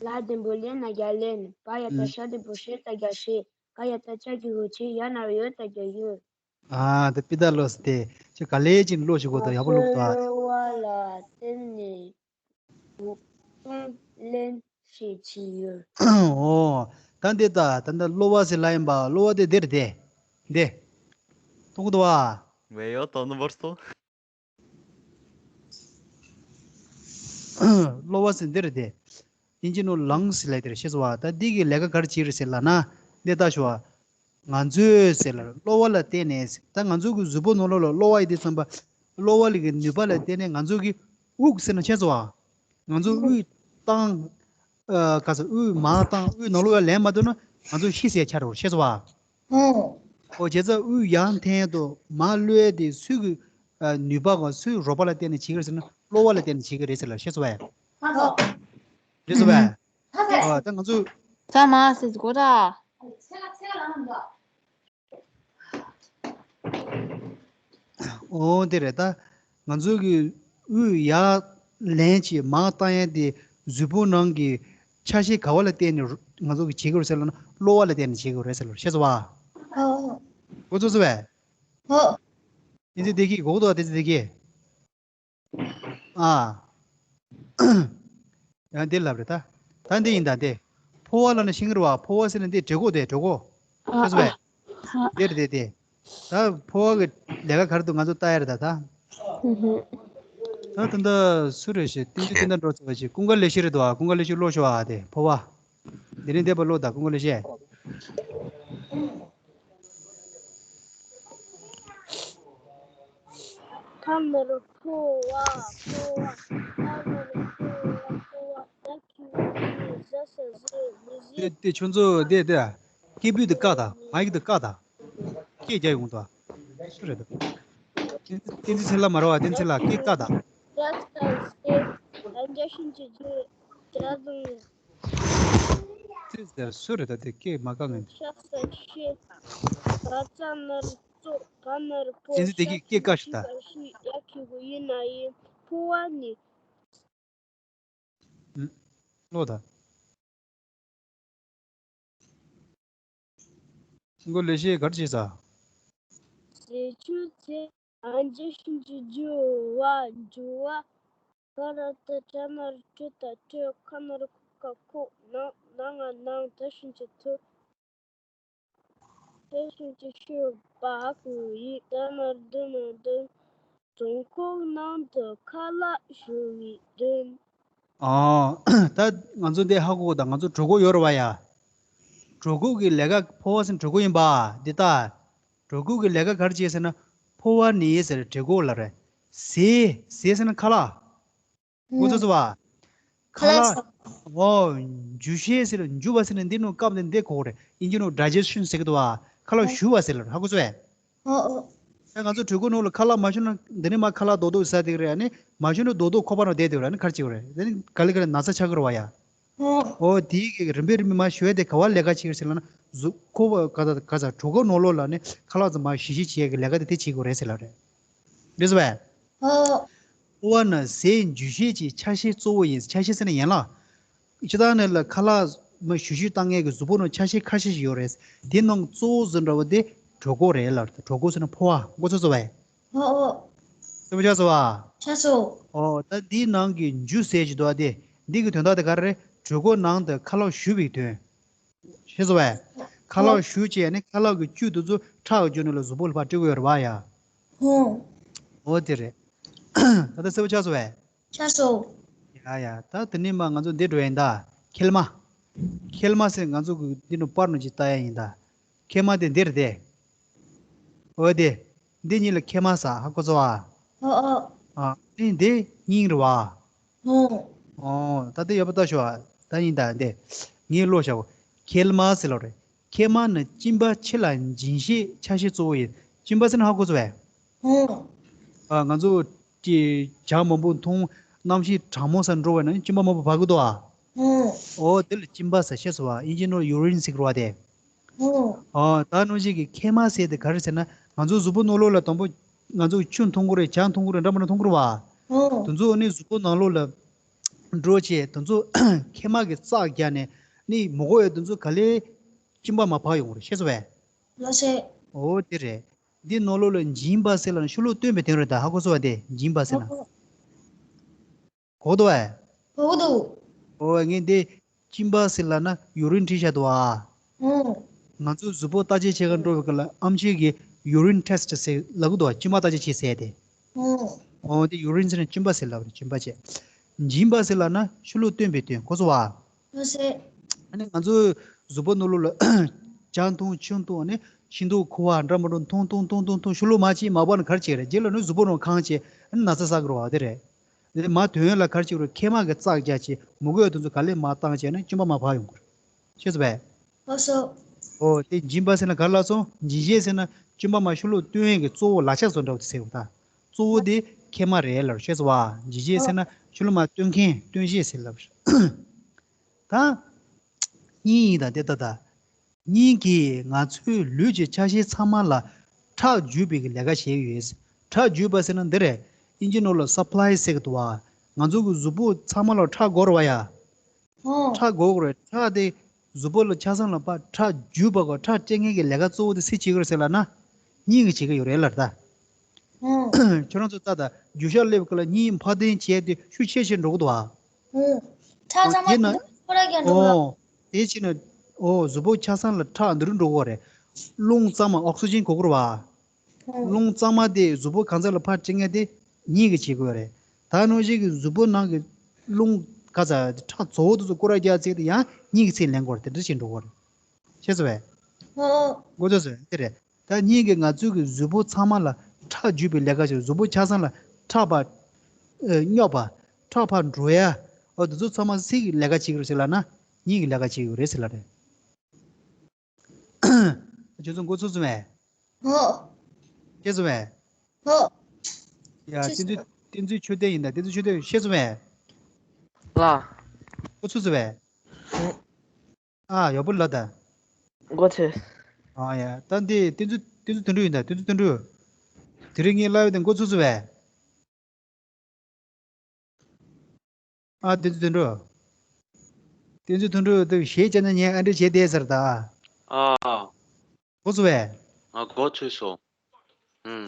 ལ་ལྡེམ་པོ་ལེ་ན་རྒྱ་ལེན། བ་ཡ་བཏགས་ཤ་ལྡེམ་པོ་ཤེ་ད་རྒྱ་ཤེས། ག་ཡ་བཏགས་ཅ་གི་གུ་ཅེ། ཡ་ན་རོ་ཡོ་ད་རྒྱ་ཡོད། ཨ། དེ་པི་ད་ལོས་དེ་ཁྱོད་ག་ལེ་ཅིག་ཀློག་ཤིག་གོ། ད་ཡག་པོ་ཀློག་ད། ག་ས་ལོ་བ་ལ་བརྟེན་ནས་དབུགས་གཏོང་ལེན་བྱེད་ཀྱི་ཡོད། ཨོ། ད་འདི་ད་ད་ད་གློ་བ་ཟེར་ལབ་ཡིན་པ། གློ་བ་དེ་འདིར་དེ། འདི། མཐོང་གི་འདུག་བ། ངས་ཡང་དང་ནི་བར་སོང་། གློ་བ་ཟེར་འདི་རེད་དེ། དབྱིན་ཇི་ནང་ལངས་ཟེར་ལབ་དེ་རེད། ཤེས་སོང་བ། ད་འདི་གི་ལས་ཀ་ག་རེ་བྱེད་རེད་ཟེར་ལབ་ན། འདི་ལྟ་ཞུ་བ། ང་ཚོས་ཟེར་ལ་གློ་བ་ལ་བརྟེན་ནས། ད་ང་ཚོ་གི་གཟུགས་པོ་ནང་ལོགས་ལ་གློ་བ་ཡིན་དུས་ཙམ་པ། གློ་བ་ལ་གི་ནུས་པ་ལ་བརྟེན་ནས་ང་ཚོ་གི་དབུགས་ཟེར་ན། ཤེས་སོང་བ། ང་ཚོ་དབུགས་བཏང་། ཨ། ག་ས། དབུགས་མར་བཏང་། དབུགས་ནང་ལོགས་ལ་ལེན་མ་ཐུབ་ན་ང་ཚོ་ཤི་ཟེར་ཆགས་འགྲོ། ཤེས་སོང་བ། ཨོ། བྱས་ཙང་དབུགས་ཡར་འཐེན་དང་མར་གློད་དེ་སུ་གི། ཨ། ནུས་པ་ག་སུའི་རོགས་པ་ལ་བརྟེན་ནས་བྱེད་ཀྱི་རེད་ཟེར་ན། གློ་བ་ལ་བརྟེན་ནས་བྱེད་ཀྱི་རེད་ཟེར་ལ། ཤེས་སོང་བས། རེད་སོང་བས། ཨ། ད་ང་ཚོ། ཚ་མ་ཟེར་གོ་ད། ཨོ་དེ་རེད་ད། ང་ཚོ་གི་དབུགས་ཡར་ལེན་གྱིས་མར་བཏང་ཡས་དེ་གཟུགས་པོ་ནང་གི་ཆ་ཤས་ག་བ་ལ་བརྟེན་ནས་ང་ཚོ་གི་བྱེད་ཀྱི་རེད་ཟེར་ལབ་ན། གློ་བ་ལ་བརྟེན་ནས་བྱེད་ཀྱི་རེད་ཟེར་ལ། ཤེས་སོང་བ། ཨོ། གོ་ཚོད་སོང་བས། ཨོ། དེ་ཚེ་བདེ་སྐྱིད་གོ་གི་འདུག་བ། དེ་ཚེ་བདེ་སྐྱིད། ཨ། ཡང་འདི་ལབ་རེད་ད། ད་འདི་ཡིན་ད་འདི། ཕོ་བ་ལབ་ན་ཤེས་ཀྱི་རེད་བ། ཕོ་བ་ཟེར་ན་འདི་གྲོད་ཁོག་དེ། གྲོད་ཁོག་ཨ། ཤེས་སོང་བས། ཨ། འདི་རེད་དེ་དེ། ད་ཕོ་བ་གི་ལས་ཀ་ག་རེ་འདུག་ང་ཚོ་ལྟ་ཡ་རེད་ད་ད། ཨུ་ཧུ། ད་ད་ལྟ་སུ་རེད་ཤེས། བསྟན་འཛིན་བསྟན་དར་འགྲོ་ཚར་བ་ཞིག་ཀུན་དགའ་ལེགས་བཤད་རེད་འདུག་བ། ཀུན་དགའ་ལེགས་བཤད་ཀློག་ཤོག་ཨ། དེ་ཕོ་བ། འདི་རིང་འདས་པ་ཀློག་ད། ཀུན་དགའ་ལེགས་བཤད། ཐ་མར་ཕོ་བ་ཕོ་བ། ཐ་མར་ཕོ་བ་ཕོ་བ། ད་ཁྱོད་ཀྱིས་ཟ་ས་ཟོས་མི་ཟོས། དེ་དེ་ཁྱོད་ཚོ་དེ་དེ། སྐད་འབོད་དེ་བཀག་ད། མ་ཡིག་དེ་བཀག་ད། སྐད་རྒྱག་ཡོང་ད། སུ་རེད་ད། བསྟན་འཛིན་ཚེ་ལྷ་མ་རེད་བ། བསྟན་འཛིན་ཚེ་ལྷ། སྐད་བཀག་ད། ཟ་ས་ཟོས། ད་འཇའ་ཤིང་གི་རྒྱུ་འཇའ་ལུང་། ཙི་ཙི། སུ་རེད་ད། དེ་སྐད་མ་བཀག་ངས། ཤ་ས་ཤེས། ག་ཚ་ནར་བཙོ། བ་ནར་བོ། བསྟན་འཛིན་བདེ་སྐྱིད་སྐད་བཀག་ཞིག་ད། ཤ་ཤི་ཡ་ཁི་གུ་ཡི་ན་ཡི་ཕོ་བ་ནི། ཨུ། ཀློག་ད། ཀུན་དགའ་ལེགས་བཤད་ག་རེ་བྱས་ས། ཟས་ཆུ་ཚོད། ཨ། འཇའ་ཤིང་གི་རྒྱུ་བ་འཇུ་བ། ག་ར་ཏ་གྲ་ན་རོ་གྲུ་ད་གྲོད། ཁ་ན་རོ་ཁོ་ཁ་ཁོག་ནང་ན་ང་ནང་། ད་ཤིང་གི་ཐུ། ད་ཤིང་གི་ཤུ་བ་ཧ་གོ་ཡི། ད་ན་རོ་དུ་ན་རོ་དུན། བྲང་ཁོག་ནང་དུ་ཁ་ལག་བཞུ་བའི་དུན། ཨ། ད་ང་ཚོ་འདི་ཧ་གོ་གོ་ད། ང་ཚོ་གྲོད་ཁོག་ཡོད་རེད་བ་ཡ། གྲོད་ཁོག་གི་ལས་ཀ། ཕོ་བ་ཟེར་ན་གྲོད་ཁོག་ཡིན་པ། འདི་ལྟ། གྲོད་ཁོག་གི་ལས་ཀ་ག་རེ་བྱེད་ཟེར་ན། ཕོ་བ་ནི་ཟེར་གྲོད་ཁོག་ལ་རེད། ཟས། ཟས་ཟེར་ན་ཁ་ལག་གོ་ཚོད་སོང་བ། ཁ་ལག་ཁ་ལག་ཨོ། འཇུ་བྱེད་ཟེར། འཇུ་བ་ཟེར་ན་འདི་ནང་བཀབ་ནས་འདི་གོ་རེད། དབྱིན་ཇི་ནང་ཌའི་ཇེ་སི་ཤན་ཟེར་གི་འདུག་བ། ཁ་ལག་ཞུ་བ་ཟེར་ལ། ཧ་གོ་སོང་བས། ཨོ་ཨོ། ད་ང་ཚོ་གྲོད་ཁོག་ནང་ལ་ཁ་ལག་མ་ཞུ་ན་འདི་ནས་མར་ཁ་ལག་རྡོག་རྡོག་ཟ་བསྡད་ཀྱི་རེད། ཨ་ནི་མ་ཞུ་ན་རྡོག་རྡོག་ཁོག་པ་ནང་བསྡད་བསྡད་ཀྱི་རེད། ཨ་ནི་ག་རེ་བྱེད་ཀྱི་རེད། ཨ་ནི་ག་ལེ་ག་ལེ་ན་ཚ་ཆགས་ཀྱི་རེད་བ་ཡ། ཨོ། ཨོ་དེའི་གི་རིམ་པས་རིམ་པས་མར་ཞུ་ཡ་དེ་ག་བ་ལས་ཀ་བྱེད་ཀྱི་རེད་ཟེར་ལབ་ན། གཟུགས་ཁོག་པ་ག་ས་ག་ས་གྲོད་ཁོག་ནང་ལོགས་ལ་ནི་ཁ་ལག་ཙམ་མར་ཞི་ཞི་བྱེད་ཡ་གི་ལས་ཀ་དེ་དེ་བྱེད་དགོས་རེད་ཟེར་ལབ་རེད། རེད་སོང་བས། ཨོ། ཕོ་བ་ནི་ཟས་འཇུ་བྱེད་ཀྱི་ཆ་ཤས་གཙོ་བོ་ཡིན། ཆ་ཤས་ཟེར་ན་ཡན་ལག་སྤྱིར་བཏང་ནས་ལ་ཁ་ལག་མར་ཞུ་ཞུ་བཏང་མཁན་གྱི་གཟུགས་པོ་ནང་ཆ་ཤས་ཁ་ཤས་ཤིག་ཡོད་རེད། དེ་ནང་གཙོ་བོ་ཟེར་འདྲ་བོ་དེ་གྲོད་ཁོག་རེད་ལབ་རེད། གྲོད་ཁོག་ཟེར་ན་ཕོ་བ། མགོ་ཚོས་སོང་བས། ཨོ་ཨོ། གསལ་པོ་ཆགས་སོང་བ། ཆགས་སོང་། ཨོ། ད་འདིའི་ནང་གི་འཇུ་ཟས་ཀྱི་འདུག་བ་དེ། འདི་གི་དོན་དག་དེ་ག་རེ་རེད། གྲོད་ཁོག་ནང་དུ་ཁ་ལག་ཞུ་བའི་དོན། ཤེས་སོང་བས། ཁ་ལག་ཞུ་བྱས་ནས་ཁ་ལག་གི་བཅུད་དེ་ཚོ་ཁྲག་གི་རྒྱུ་ནང་ལ་གཟུགས་པོ་ལ་ཕར་སྤྲོད་ཀྱི་ཡོད་རེད་བ་ཡ། ཧོ། འོ་དེ་རེད། ད་ལྟ་གསལ་པོ་ཆགས་སོང་བས། ཆགས་སོང་། ཡ་ཡ། ད་དེ་ནས་མར་ང་ཚོ་འདི་འགྲོ་ཡ་ཡིན་ད། མཁལ་མ། མཁལ་མ་ཟེར་ང་ཚོ་གི་འདི་ནང་པར་ནང་ཅིག་ལྟ་ཡ་ཡིན་ད། མཁལ་མ་དེ་འདི་རེད་དེ། འོ་དེ། འདི་གཉིས་ལ་མཁལ་མ་ཟེར། ཧ་གོ་སོང་བ། ཨོ་ཨོ། ཨ། འདི་འདི་སྙིང་རེད་བ། ཨོ། ཨོ། ད་ལྟ་ཡག་པོ་ལྟ་ཤོག་ཨ། ད་ཡིན་ད་འདི། ངས་ཀློག་བྱའོ། མཁལ་མ་ཟེར་ལབ་རེད། མཁལ་མ་ནི་གཅིན་པ་ཕྱི་ལ་འབྱིན་བྱེད་ཆ་ཤས་གཙོ་བོ་ཡིན། གཅིན་པ་ཟེར་ན་ཧ་གོ་སོང་བས། ཨོ། ཨ། ང་ཚོ་ཀྱི་ཇ་མང་པོ་འཐུང་། གནམ་གཤིས་གྲང་མོ་སར་འགྲོ་བ་ན་གཅིན་པ་མང་པོ་འབབ་གི་འདུག་ཨ། ཨོ། དེ་ལ་གཅིན་པ་ཟེར། ཤེས་སོང་བ། དབྱིན་ཇིའི་ནང་ལ་ཡུ་རིན་ཟེར་གི་རེད་བ་དེ། ཨོ། ད་ནང་བཞིན་གྱི་མཁལ་མ་ཟེར་དེ་ག་རེ་ཟེར་ན། ང་ཚོ་གཟུགས་པོ་ནང་ལོགས་ལ་དང་པོ་ང་ཚོ་ཆུ་འཐུང་གི་རེད། ཇ་འཐུང་གི་རེད། འདྲ་མི་འདྲ་འཐུང་གི་རེད་བ། ཨོ། དེ་ཚོ་ནི་གཟུགས་པོ་ནང་ལོགས་ལ་འགྲོ་བྱས། དེ་ཚོ་མཁལ་མ་གིས་བཙགས་རྒྱག་ནས་ནི་མི་དགོས་ཡ་དེ་ཚོ་ག་ལེར་གཅིན་པ་མར་བབས་ཡོང་གི་རེད། ཤེས་སོང་བས། ལགས་སེ། ཨོ་དེ་རེད། འདི་ནང་ལོགས་ལ་འབྱིན་པ་ཟེར་ལབ་ན་ཤུ་ལོག་བཏོན་པའི་དོན་རེད་ད། ཧ་གོ་སོང་བ་དེ། འབྱིན་པ་ཟེར་ན། ཨོ། གོ་འདུག་བས། གོ་འདུག་ཨོ་ངས་འདི་གཅིན་པ་ཟེར་ལབ་ན་ཡུ་རིན་བྲིས་བཞག་འདུག་ཨ། ཨོ། ང་ཚོ་གཟུགས་པོ་བརྟག་དཔྱད་བྱེད་གར་འགྲོ་བའི་སྐབས་ལ་ཨེམ་ཆི་གིས་ཡུ་རིན་ཊེ་སི་ཊི་ཟེར་ལབ་གི་འདུག་བ། གཅིན་པ་བརྟག་དཔྱད་བྱེད་ཟེར་ཏེ། ཨོ། ཨོ་དེ་ཡུ་རིན་ཟེར་ན་གཅིན་པ་ཟེར་ལབ་རེད། གཅིན་པ་བྱས། འབྱིན་པ་ཟེར་ལབ་ན་ཤུ་ལོག་བཏོན་པའི་དོན། གོ་སོང་བ། ལགས་སེ། ཨ་ནི་ང་ཚོའི་གཟུགས་པོ་ནང་ལོགས་ལ་ཇ་འཐུང་། ཆུ་འཐུང་། ཨ་ནི་ཤིང་ཏོག་ཁུ་བ་འདྲ་མི་འདྲ་འཐུང་འཐུང་འཐུང་འཐུང་འཐུང་། ཤུ་ལོག་མར་ཅིག་མར་བབས་ན་ག་རེ་བྱེད་རེད། རྗེས་ལ་ནི་གཟུགས་པོ་ནང་གང་བྱེད། ཨ་ནི་ན་ཚ་ཟ་གི་རེད་བ། དེ་རེད། དེ་མར་ཐོན་ཡ་ལ་ག་རེ་བྱེད་དགོས་རེད། མཁལ་མ་གིས་བཙགས་རྒྱག་བྱས། མི་དགོས་ཡ་དེ་ཚོ་ག་ལེར་མར་བཏང་བྱས་ན་གཅིན་པ་མར་བབས་ཡོང་གི་རེད། ཤེས་སོང་བས། ལགས་སོ། ཨོ་དེ་འབྱིན་པ་ཟེར་ན་ག་རེ་ལབ་སོང་། འབྱིན་བྱེད་ཟེར་ན་གཅིན་པ་མར་ཤུ་ལོག་བཏོན་ཡས་ཀྱི་གཙོ་བོ་ལག་ཆ་བཟོ་འདྲ་བོ་དེ་ཟེར་གི་ད། གཙོ་བོ་དེ་མཁལ་མ་རེད་ལབ། ཤེས་སོང་བ། འབྱིན་བྱེད་ཟེར་ན་ཤུ་ལོག་མར་བཏོན་མཁན། བཏོན་བྱེད་ཟེར་ལབ། ད་སྙིང་ཡིན་ད། དེ་ད་ད། སྙིང་གིས་ང་ཚོའི་ལུས་ཀྱི་ཆ་ཤས་ཚང་མ་ལ་ཁྲག་བརྒྱུད་པའི་ལས་ཀ་བྱེད་ཀྱི་ཡོད། ཁྲག་བརྒྱུད་པ་ཟེར་ན་འདི་རེད། དབྱིན་ཇི་ནང་ལ་སབ་ལའི་ཟེར་གི་འདུག་བ། ང་ཚོ་གི་གཟུགས་པོ་ཚང་མ་ལ་ཁྲག་དགོས་རེད་བ་ཡ། ཨོ། ཁྲག་དགོས་རེད། ཁྲག་དེ་གཟུགས་པོ་ལ་ཆ་ཚང་ལ་ཕར་ཁྲག་བརྒྱུད་པ་གོ། ཁྲག་སྤྲད་མཁན་གྱི་ལས་ཀ་གཙོ་བོ་དེ་སུས་བྱེད་ཀྱི་རེད་ཟེར་ལབ་ན། སྙིང་གིས་བྱེད་ཀྱི་ཡོད་རེད་ལབ་ད། ཨོ། ཁྱོད་རང་ཚོ་ལྟ་ད། རྒྱུག་ཤར་སླེབས་སྐབས་ལ་སྙིང་འཕར་ལྡིང་བྱས་ཏེ་ཤུགས་ཆེ་ཆེ་འགྲོ་གི་འདུག་བ། ཨོ། ཁྲག་ཚང་མ་དེ་ན། ཁོ་རང་ཀྱང་འགྲོ་གི་རེད། ཨོ། དེ་ཕྱིན་ན། ཨོ། གཟུགས་པོ་ཆ་ཚང་ལ་ཁྲག་འདི་རུ་འགྲོ་གི་རེད། རླུང་གཙང་མ། ཨོག་སི་ཇན་གོ་གི་རེད་བ། རླུང་གཙང་མ་དེ་གཟུགས་པོ་གང་ས་ལ་ཕར་སྤྲད་མཁན་དེ་སྙིང་གིས་བྱེད་དགོས་རེད། ད་ནང་བཞིན་གྱི་གཟུགས་པོ་ནང་གི་རླུང་ག་ས་ཁྲག་ཚོ་བོ་དེ་ཚོ་སྐོར་ར་རྒྱག་ཚིག་དེ་ཡང་སྙིང་གིས་ཚིག་ལེན་དགོས་རེད། དེ་འདྲ་བྱེད་འགྲོ་གི་རེད། ཤེས་སོང་བས། ཨོ། མགོ་ཚོས་སོང་དེ་རེད། ད་སྙིང་གིས་ང་ཚོའི་གི་གཟུགས་པོ་ཚང་མ་ལ་ཁྲག་བརྒྱུད་པའི་ལས་ཀ་བྱེད། གཟུགས་པོ་ཆ་ཚང་ལ་ཁྲག་ཕར་ཨེ་སྙོག་པ། ཁྲག་ཕར་འགྲོ་ཡ། ཨོ་དེ་ཚོ་ཚང་མ་སུའི་གི་ལས་ཀ་བྱེད་ཀྱི་རེད་ཟེར་ལབ་ན། སྙིང་གི་ལས་ཀ་བྱེད་ཀྱི་རེད་ཟེར་ལབ་རེད། ཁྱོད་ཚོ་མགོ་ཚོས་སོང་བས། ཨོ། ཤེས་སོང་བས། ཨོ། ཡ། བསྟན་འཛིན། བསྟན་འཛིན་ཆོས་ལྡན་ཡིན་ད། བསྟན་འཛིན་ཆོས་ལྡན་ཤེས་སོང་བས། ལ། མགོ་ཚོས་སོང་བས། ཨ། ཡག་པོ་ལབ་ད། མགོ་ཚོས། ཨ་ཡ། ད་འདི་བསྟན་འཛིན། བསྟན་འཛིན་དོན་གྲུབ་ཡིན་ད། བསྟན་འཛིན་དོན་གྲུབ། དེ་རིང་ངས་ལབ་ཡོད་དེ་མགོ་ཚོས་སོང་བས། ཨ། བསྟན་འཛིན་དོན་གྲུབ། བསྟན་འཛིན་དོན་གྲུབ་དེ་གཞས་བཅར་ན་ཉན། ཨ་འདྲ་བྱས་བསྡད་ཟེར་ད། ཨ། གོ་སོང་བས། ང་གོ་ཚོད་སོང་། ཨུམ།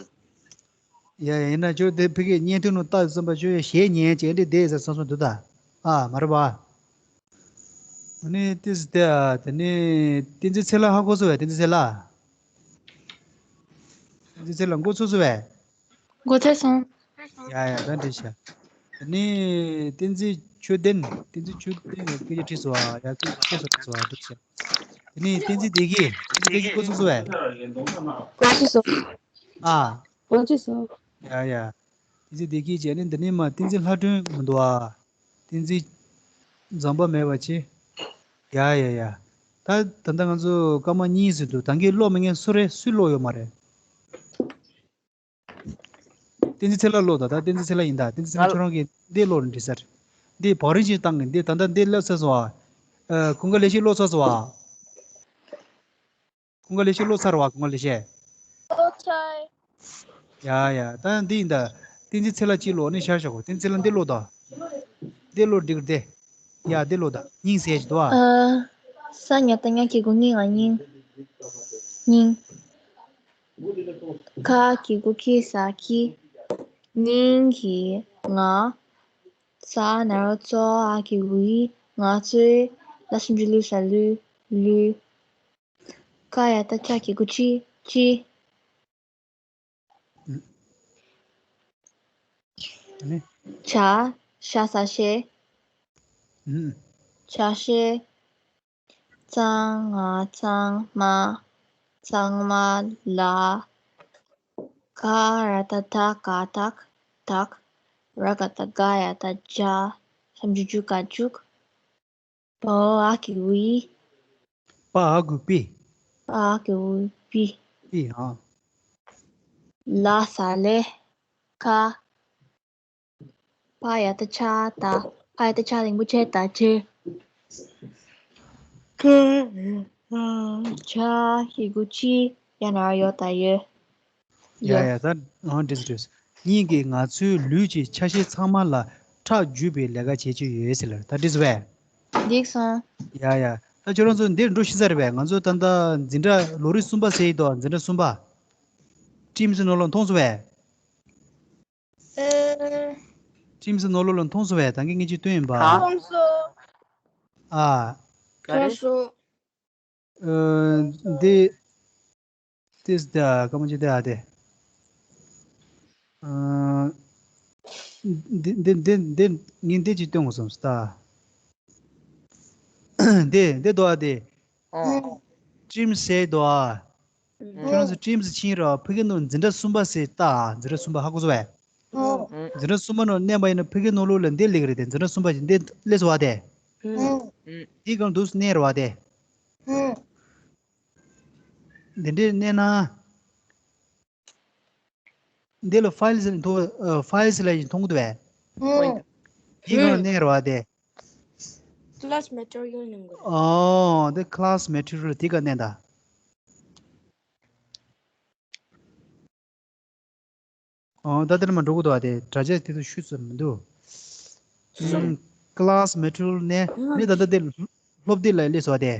ཡ་ཡ། ཡིན་ན་ཁྱོད་དེ་ཕ་གིའི་བརྙན་ཐུང་ནང་ལྟ་བསམ་པ། ཁྱོད་གཞས་ཉན་བྱས་ཨ་འདྲ་བསྡད་ཟེར་བསམ་སོང་འདུག་ད། ཨ་མ་རེད་པ། ཨ་ནི་ཏིས་དེ། ཨ་དེ་ནི་བསྟན་འཛིན་ཚེ་ལགས་ཧ་གོ་སོང་བས། བསྟན་འཛིན་ཚེ་ལགས། བསྟན་འཛིན་ཚེ་ལགས་མགོ་ཚོས་སོང་བས། མགོ་ཚོས་སོང་། ཡ་ཡ། ད་འགྲིག་ཤག་ཨ་ནི་བསྟན་འཛིན་ཆོས་ལྡན། བསྟན་འཛིན་ཆོས་ལྡན་ལ་སྐད་ཆ་དྲིས་སོང་བ། ཡ། སྐད་ཆ་དྲིས་སོང་། དྲིས་སོང་བ། འགྲིག་ཤག་དེ་ནི་བསྟན་འཛིན་བདེ་སྐྱིད། བསྟན་འཛིན་བདེ་སྐྱིད་མགོ་ཚོས་སོང་བས། མགོ་ཚོས་སོང་། ཨ། མགོ་ཚོས་སོང་། ཡ་ཡ། བསྟན་འཛིན་བདེ་སྐྱིད་བྱས་ནི་འདི་ནི་མ་བསྟན་འཛིན་ལྷ་སྒྲོན་མི་འདུག་ཨ། བསྟན་འཛིན་འཛམ་པ་མེད་པ་ཆེ། ཡ་ཡ་ཡ། ད་ད་ལྟ་ང་ཚོ་སྐར་མ་གཉིས་ཟིན་འདུག་ད་གིན་ཀློག་མེད་མཁན་སུ་རེད། སུས་ཀློག་ཡོད་མ་རེད། བསྟན་འཛིན་ཚེ་ལགས་ཀློག་ད། ད་བསྟན་འཛིན་ཚེ་ལགས་ཡིན་ད། བསྟན་འཛིན་ཚེ་ལགས། ང་ཁྱོད་རང་གིས་འདི་ཀློག་རིན་འགྲིག་ས་རེད། འདི་བང་རིམ་ཞིག་བཏང་གི། འདི་ད་ལྟ་འདི་ཀློག་ཚར་སོང་ཨ། ཨ། ཁོང་ག་ལས་ཤིག་ཀློག་ཚར་སོང་ཨ། ཁོང་ག་ལས་ཤིག་ཀློག་ཚར་བ། ཁོང་ག་ལས་ཤིག་ཀློག་ཚར། ཡ་ཡ། ད་འདི་ཡིན་ད། བསྟན་འཛིན་ཚེ་ལགས་གཅིག་ཀློག་ནི་ཤར་ཤོག་གོ། བསྟན་འཛིན་ཚེ་ལགས་འདི་ཀློག་ད། འདི་ཀློག་འགྲིག་གི་རེད། ཡ། འདི་ཀློག་ད། སྙིང་ཟེར་ཞིག་འདུག་ཨ། ཨ། ས་ཉ་བཏགས་སྙ་གི་གུ་སྙིང་། ང་སྙིང་། སྙིང་། ཁ་གི་གུ་ཁི་ས་ཁྱི། སྙིང་གི་ང་། ས་ན་རོ་སོ། འ་གི་གུ་འི། ང་ཚོའི། ལ་ཞབས་ཀྱུ་ལུ་ས་ལུས། ལུས། ཀ་ཡ་བཏགས་ཀྱ་གི་གུ་ཀྱི། ཀྱི། ཨ་ནི། ཇ། ཤ་ས་ཤེ། ཨུམ། ཇ་ཤེ། ཙ་ང་གཙང་མ། གཙང་མ་ལ། ག་ར་བཏགས་གྲ་གྲག། གྲག་ར་ག་བཏགས་རྒ་ཡ་བཏགས་རྒྱ། ཞབས་ཀྱུ་ཀྱུ་རྒ་རྒྱུག་བ་འོག་འ་གི་འོག་འི། པ་ཨ་གུ་པི། པ་ཨ་གུ་པི། པི་ཨ། ལ་ས་ལེ། ཁ། པ་ཡ་བཏགས་ཆ་ད། པ་ཡ་བཏགས་ཆ་རིང་པོ་ཆེ་ད་ཆེ། ཁ། ཆ་ཡི་གུ་ཆི། ཡ་ན་རོ་ཡོ་ད་ཡོད། ཡ་ཡ་ད་ཨང་འདྲིས་འདྲིས། གཉིས་ཀྱིས་ང་ཚོའི་ལུས་ཀྱི་ཆ་ཤས་ཚང་མ་ལ་ཁྲག་འཇུ་བའི་ལས་ཀ་བྱེད་ཀྱི་ཡོད་ཟེར་ལ་ད་འདྲིས་བས། འགྲིག་སོང་། ཡ་ཡ་ད་ཁྱོད་རང་ཚོ་འདིར་འགྲོ་ཤི་ས་རེད་བས། ང་ཚོ་ད་ལྟ་འཛིན་གྲྭ་ལོ་རིམ་གསུམ་པ་ཟེར་ཡི་དོ། འཛིན་གྲྭ་གསུམ་པ། ཀྲིམ་སི་ནོ་ལོ་མཐོང་སོང་བས། ཀྲིམ་སི་ནོ་ལོ་ལ་མཐོང་སོང་བས། ད་གིན་ངས་ཅིག་སྟོན་ཡིན་པ། གང་། མཐོང་སོང་། ཨ། མཐོང་སོང་། འདི། ཏིས་ད་ཀ་མ་ཅི་ཏི་ཨ་ཏི། འདི་འདི་འདི་འདི་ངས་འདི་ཅིག་སྟོན་དགོས་བསམ་སོང་ད། འདི་འདི་དོ་ཨ་ཏི། ཀྲིམ་སི་དོ་ཨ། ཁྱོད་རང་ཚོ་ཀྲིམ་སི་ཕྱིན་ར་ཕ་གི་ནང་འཛིན་གྲྭ་གསུམ་པ་ཟེར་ལྟ། འཛིན་གྲྭ་གསུམ་པ་ཧ་གོ་སོང་བས། འཛིན་གྲྭ་གསུམ་པ་ནང་གནས་པ་ཡིན་ན་ཕ་གི་ནང་ལོགས་ལ་འདི་སླེབས་ཀྱི་རེད་དེ། འཛིན་གྲྭ་གསུམ་པ་ཞིག་འདི་སླེབས་སོང་བ་དེ། འདི་གང་འདུག་གནས་རེད་བ་དེ། འདི་འདྲའི་གནས་ན། འདི་ལ་ཕའིལ་ཟེར་མཐོང་། ཕའིལ་ཟེར་ལབ་ཡིན་མཐོང་གི་འདུག་བས། འདི་གང་གནས་རེད་བ་དེ། class material ནང་གི། ཨོ་འདི་class material དེ་ག་གནས་ད། ཨོ་ད་དེར་མ་འགྲོ་གི་འདུག་བ་དེ། དྲ་རྒྱ་དེ་ཚོ་ཤུ་ཙམ་མི་འདུག class material ནས་ནི་ད་ལྟ་དེ་སློབ་དེབ་ལ་སླེབས་སོང་བ་དེ།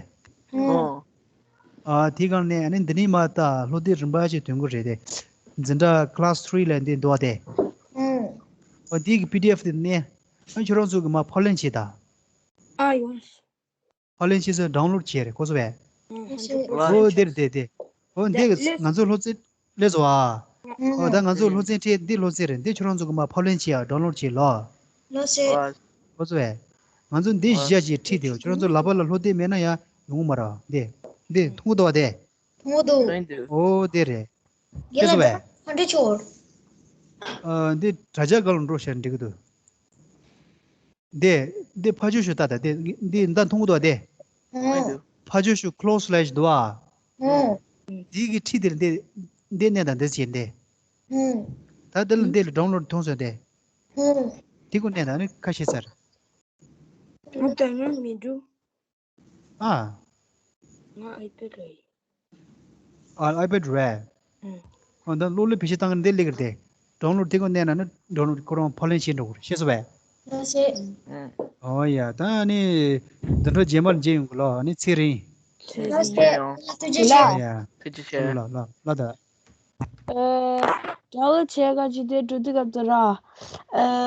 ཨ་དེ་གང་ནས་ཨ་ནི་འདི་ནི་མ་ད་སློབ་དེབ་རིམ་པ་ཞིག་ཐོན་གི་རེད་དེ། འཛིན་གྲྭ་class three ལ་འདི་འདུག་བ་དེ། ཨོ་འདི་གི་པི་ཌི་ཨེཕ་དེ་ནས་ཨ་ཁྱོད་རང་ཚོ་གི་མ་ཕབ་ལེན་བྱེད་ད། ཨ་ཡོང་། ཕབ་ལེན་བྱེད་ས་ཌའུན་ལོཌ་བྱས་རེད་གོ་སོང་བས། ཨོ་དེར་དེ་དེ། ཨོ་འདི་ང་ཚོ་སློབ་ཚན་སླེབས་སོང་ཨ། ཨོ་ད་ང་ཚོ་སློབ་ཚན་ཁྲིད་འདི་སློབ་ཚན་རེད། འདི་ཁྱོད་རང་ཚོ་གི་མ་ཕབ་ལེན་བྱེད་ཨ་ཌའུན་ལོཌ་བྱེད་ལོ། གོ་སོང་བས། ང་ཚོ་འདི་གཞི་བཞག་ཅིག་ཁྲིད་དེ་ཁྱོད་རང་ཚོ་ལག་པ་ལ་སློབ་དེབ་མེད་ན་ཡང་ཡོང་གི་མ་རེད་བ། འདི་འདི་མཐོང་གི་འདུག་བ་དེ། མཐོང་གི་འདུག་ཨོ་དེ་རེད། གལ་ལ་སོང་བས། ཧན་ཌེ་ཆོར། ཨ་འདི་དྲ་རྒྱ་སྒང་ལ་འགྲོ་བྱས་འགྲིག་གི་འདུག་འདི་འདི་ཕ་ཇོ་ཤུ་ལྟ་ད། འདི་འདི་མདའ་མཐོང་གི་འདུག་བ་དེ། ཕ་ཇོ་ཤུ་ཁོ་ལོ་སི་ལེ་ཤི་འདུག་བ། འདི་གི་ཁྲིད་དེར་འདི་འདི་གནས་དང་འདི་བྱེད་འདི། ད་འདི་ལ་འདི་ལ་ཌའུན་ལོཌ་མཐོང་སོང་དེ། འདི་ཀོ་གནས་དང་ནི་ཁ་ཤས་ཚར། ང་དང་ང་མི་འགྲོ། ཨ། ང་ཨའི་པེ་ཌི་ལ་ཡིན། ཨ་ཨའི་པེ་ཌི་རེད། ཨང་། ཨ་ད་གློག་ཀླད་བེད་སྤྱོད་བཏང་གི་འདི་སླེབས་ཀྱི་རེད་དེ། ཌའུན་ལོཌ་དེ་ཀོ་གནས་ན་ནི་ཌའུན་ལོཌ་ཁོ་རང་ཕབ་ལེན་བྱེད་འགྲོ་གི་རེད། ཤེས་སོང་བས། ལགས་སེ། ཨོ་ཡ་ད་ནི་འདི་འགྲོ་རྗེས་མར་མཇལ་ཡོང་གི་ལོ། ཨ་ནི་ཚེ་རིང་། ལགས་སེ། ཐུགས་རྗེ་ཆེ། ཨ་ཡ། ཐུགས་རྗེ་ཆེ། ལ་ལ་ལ་ད། ཨ། དྲ་བ་བྱས་ག་ཅི་དེ་འགྲོ་དུས་སྐབས་དུ་ར། ཨ།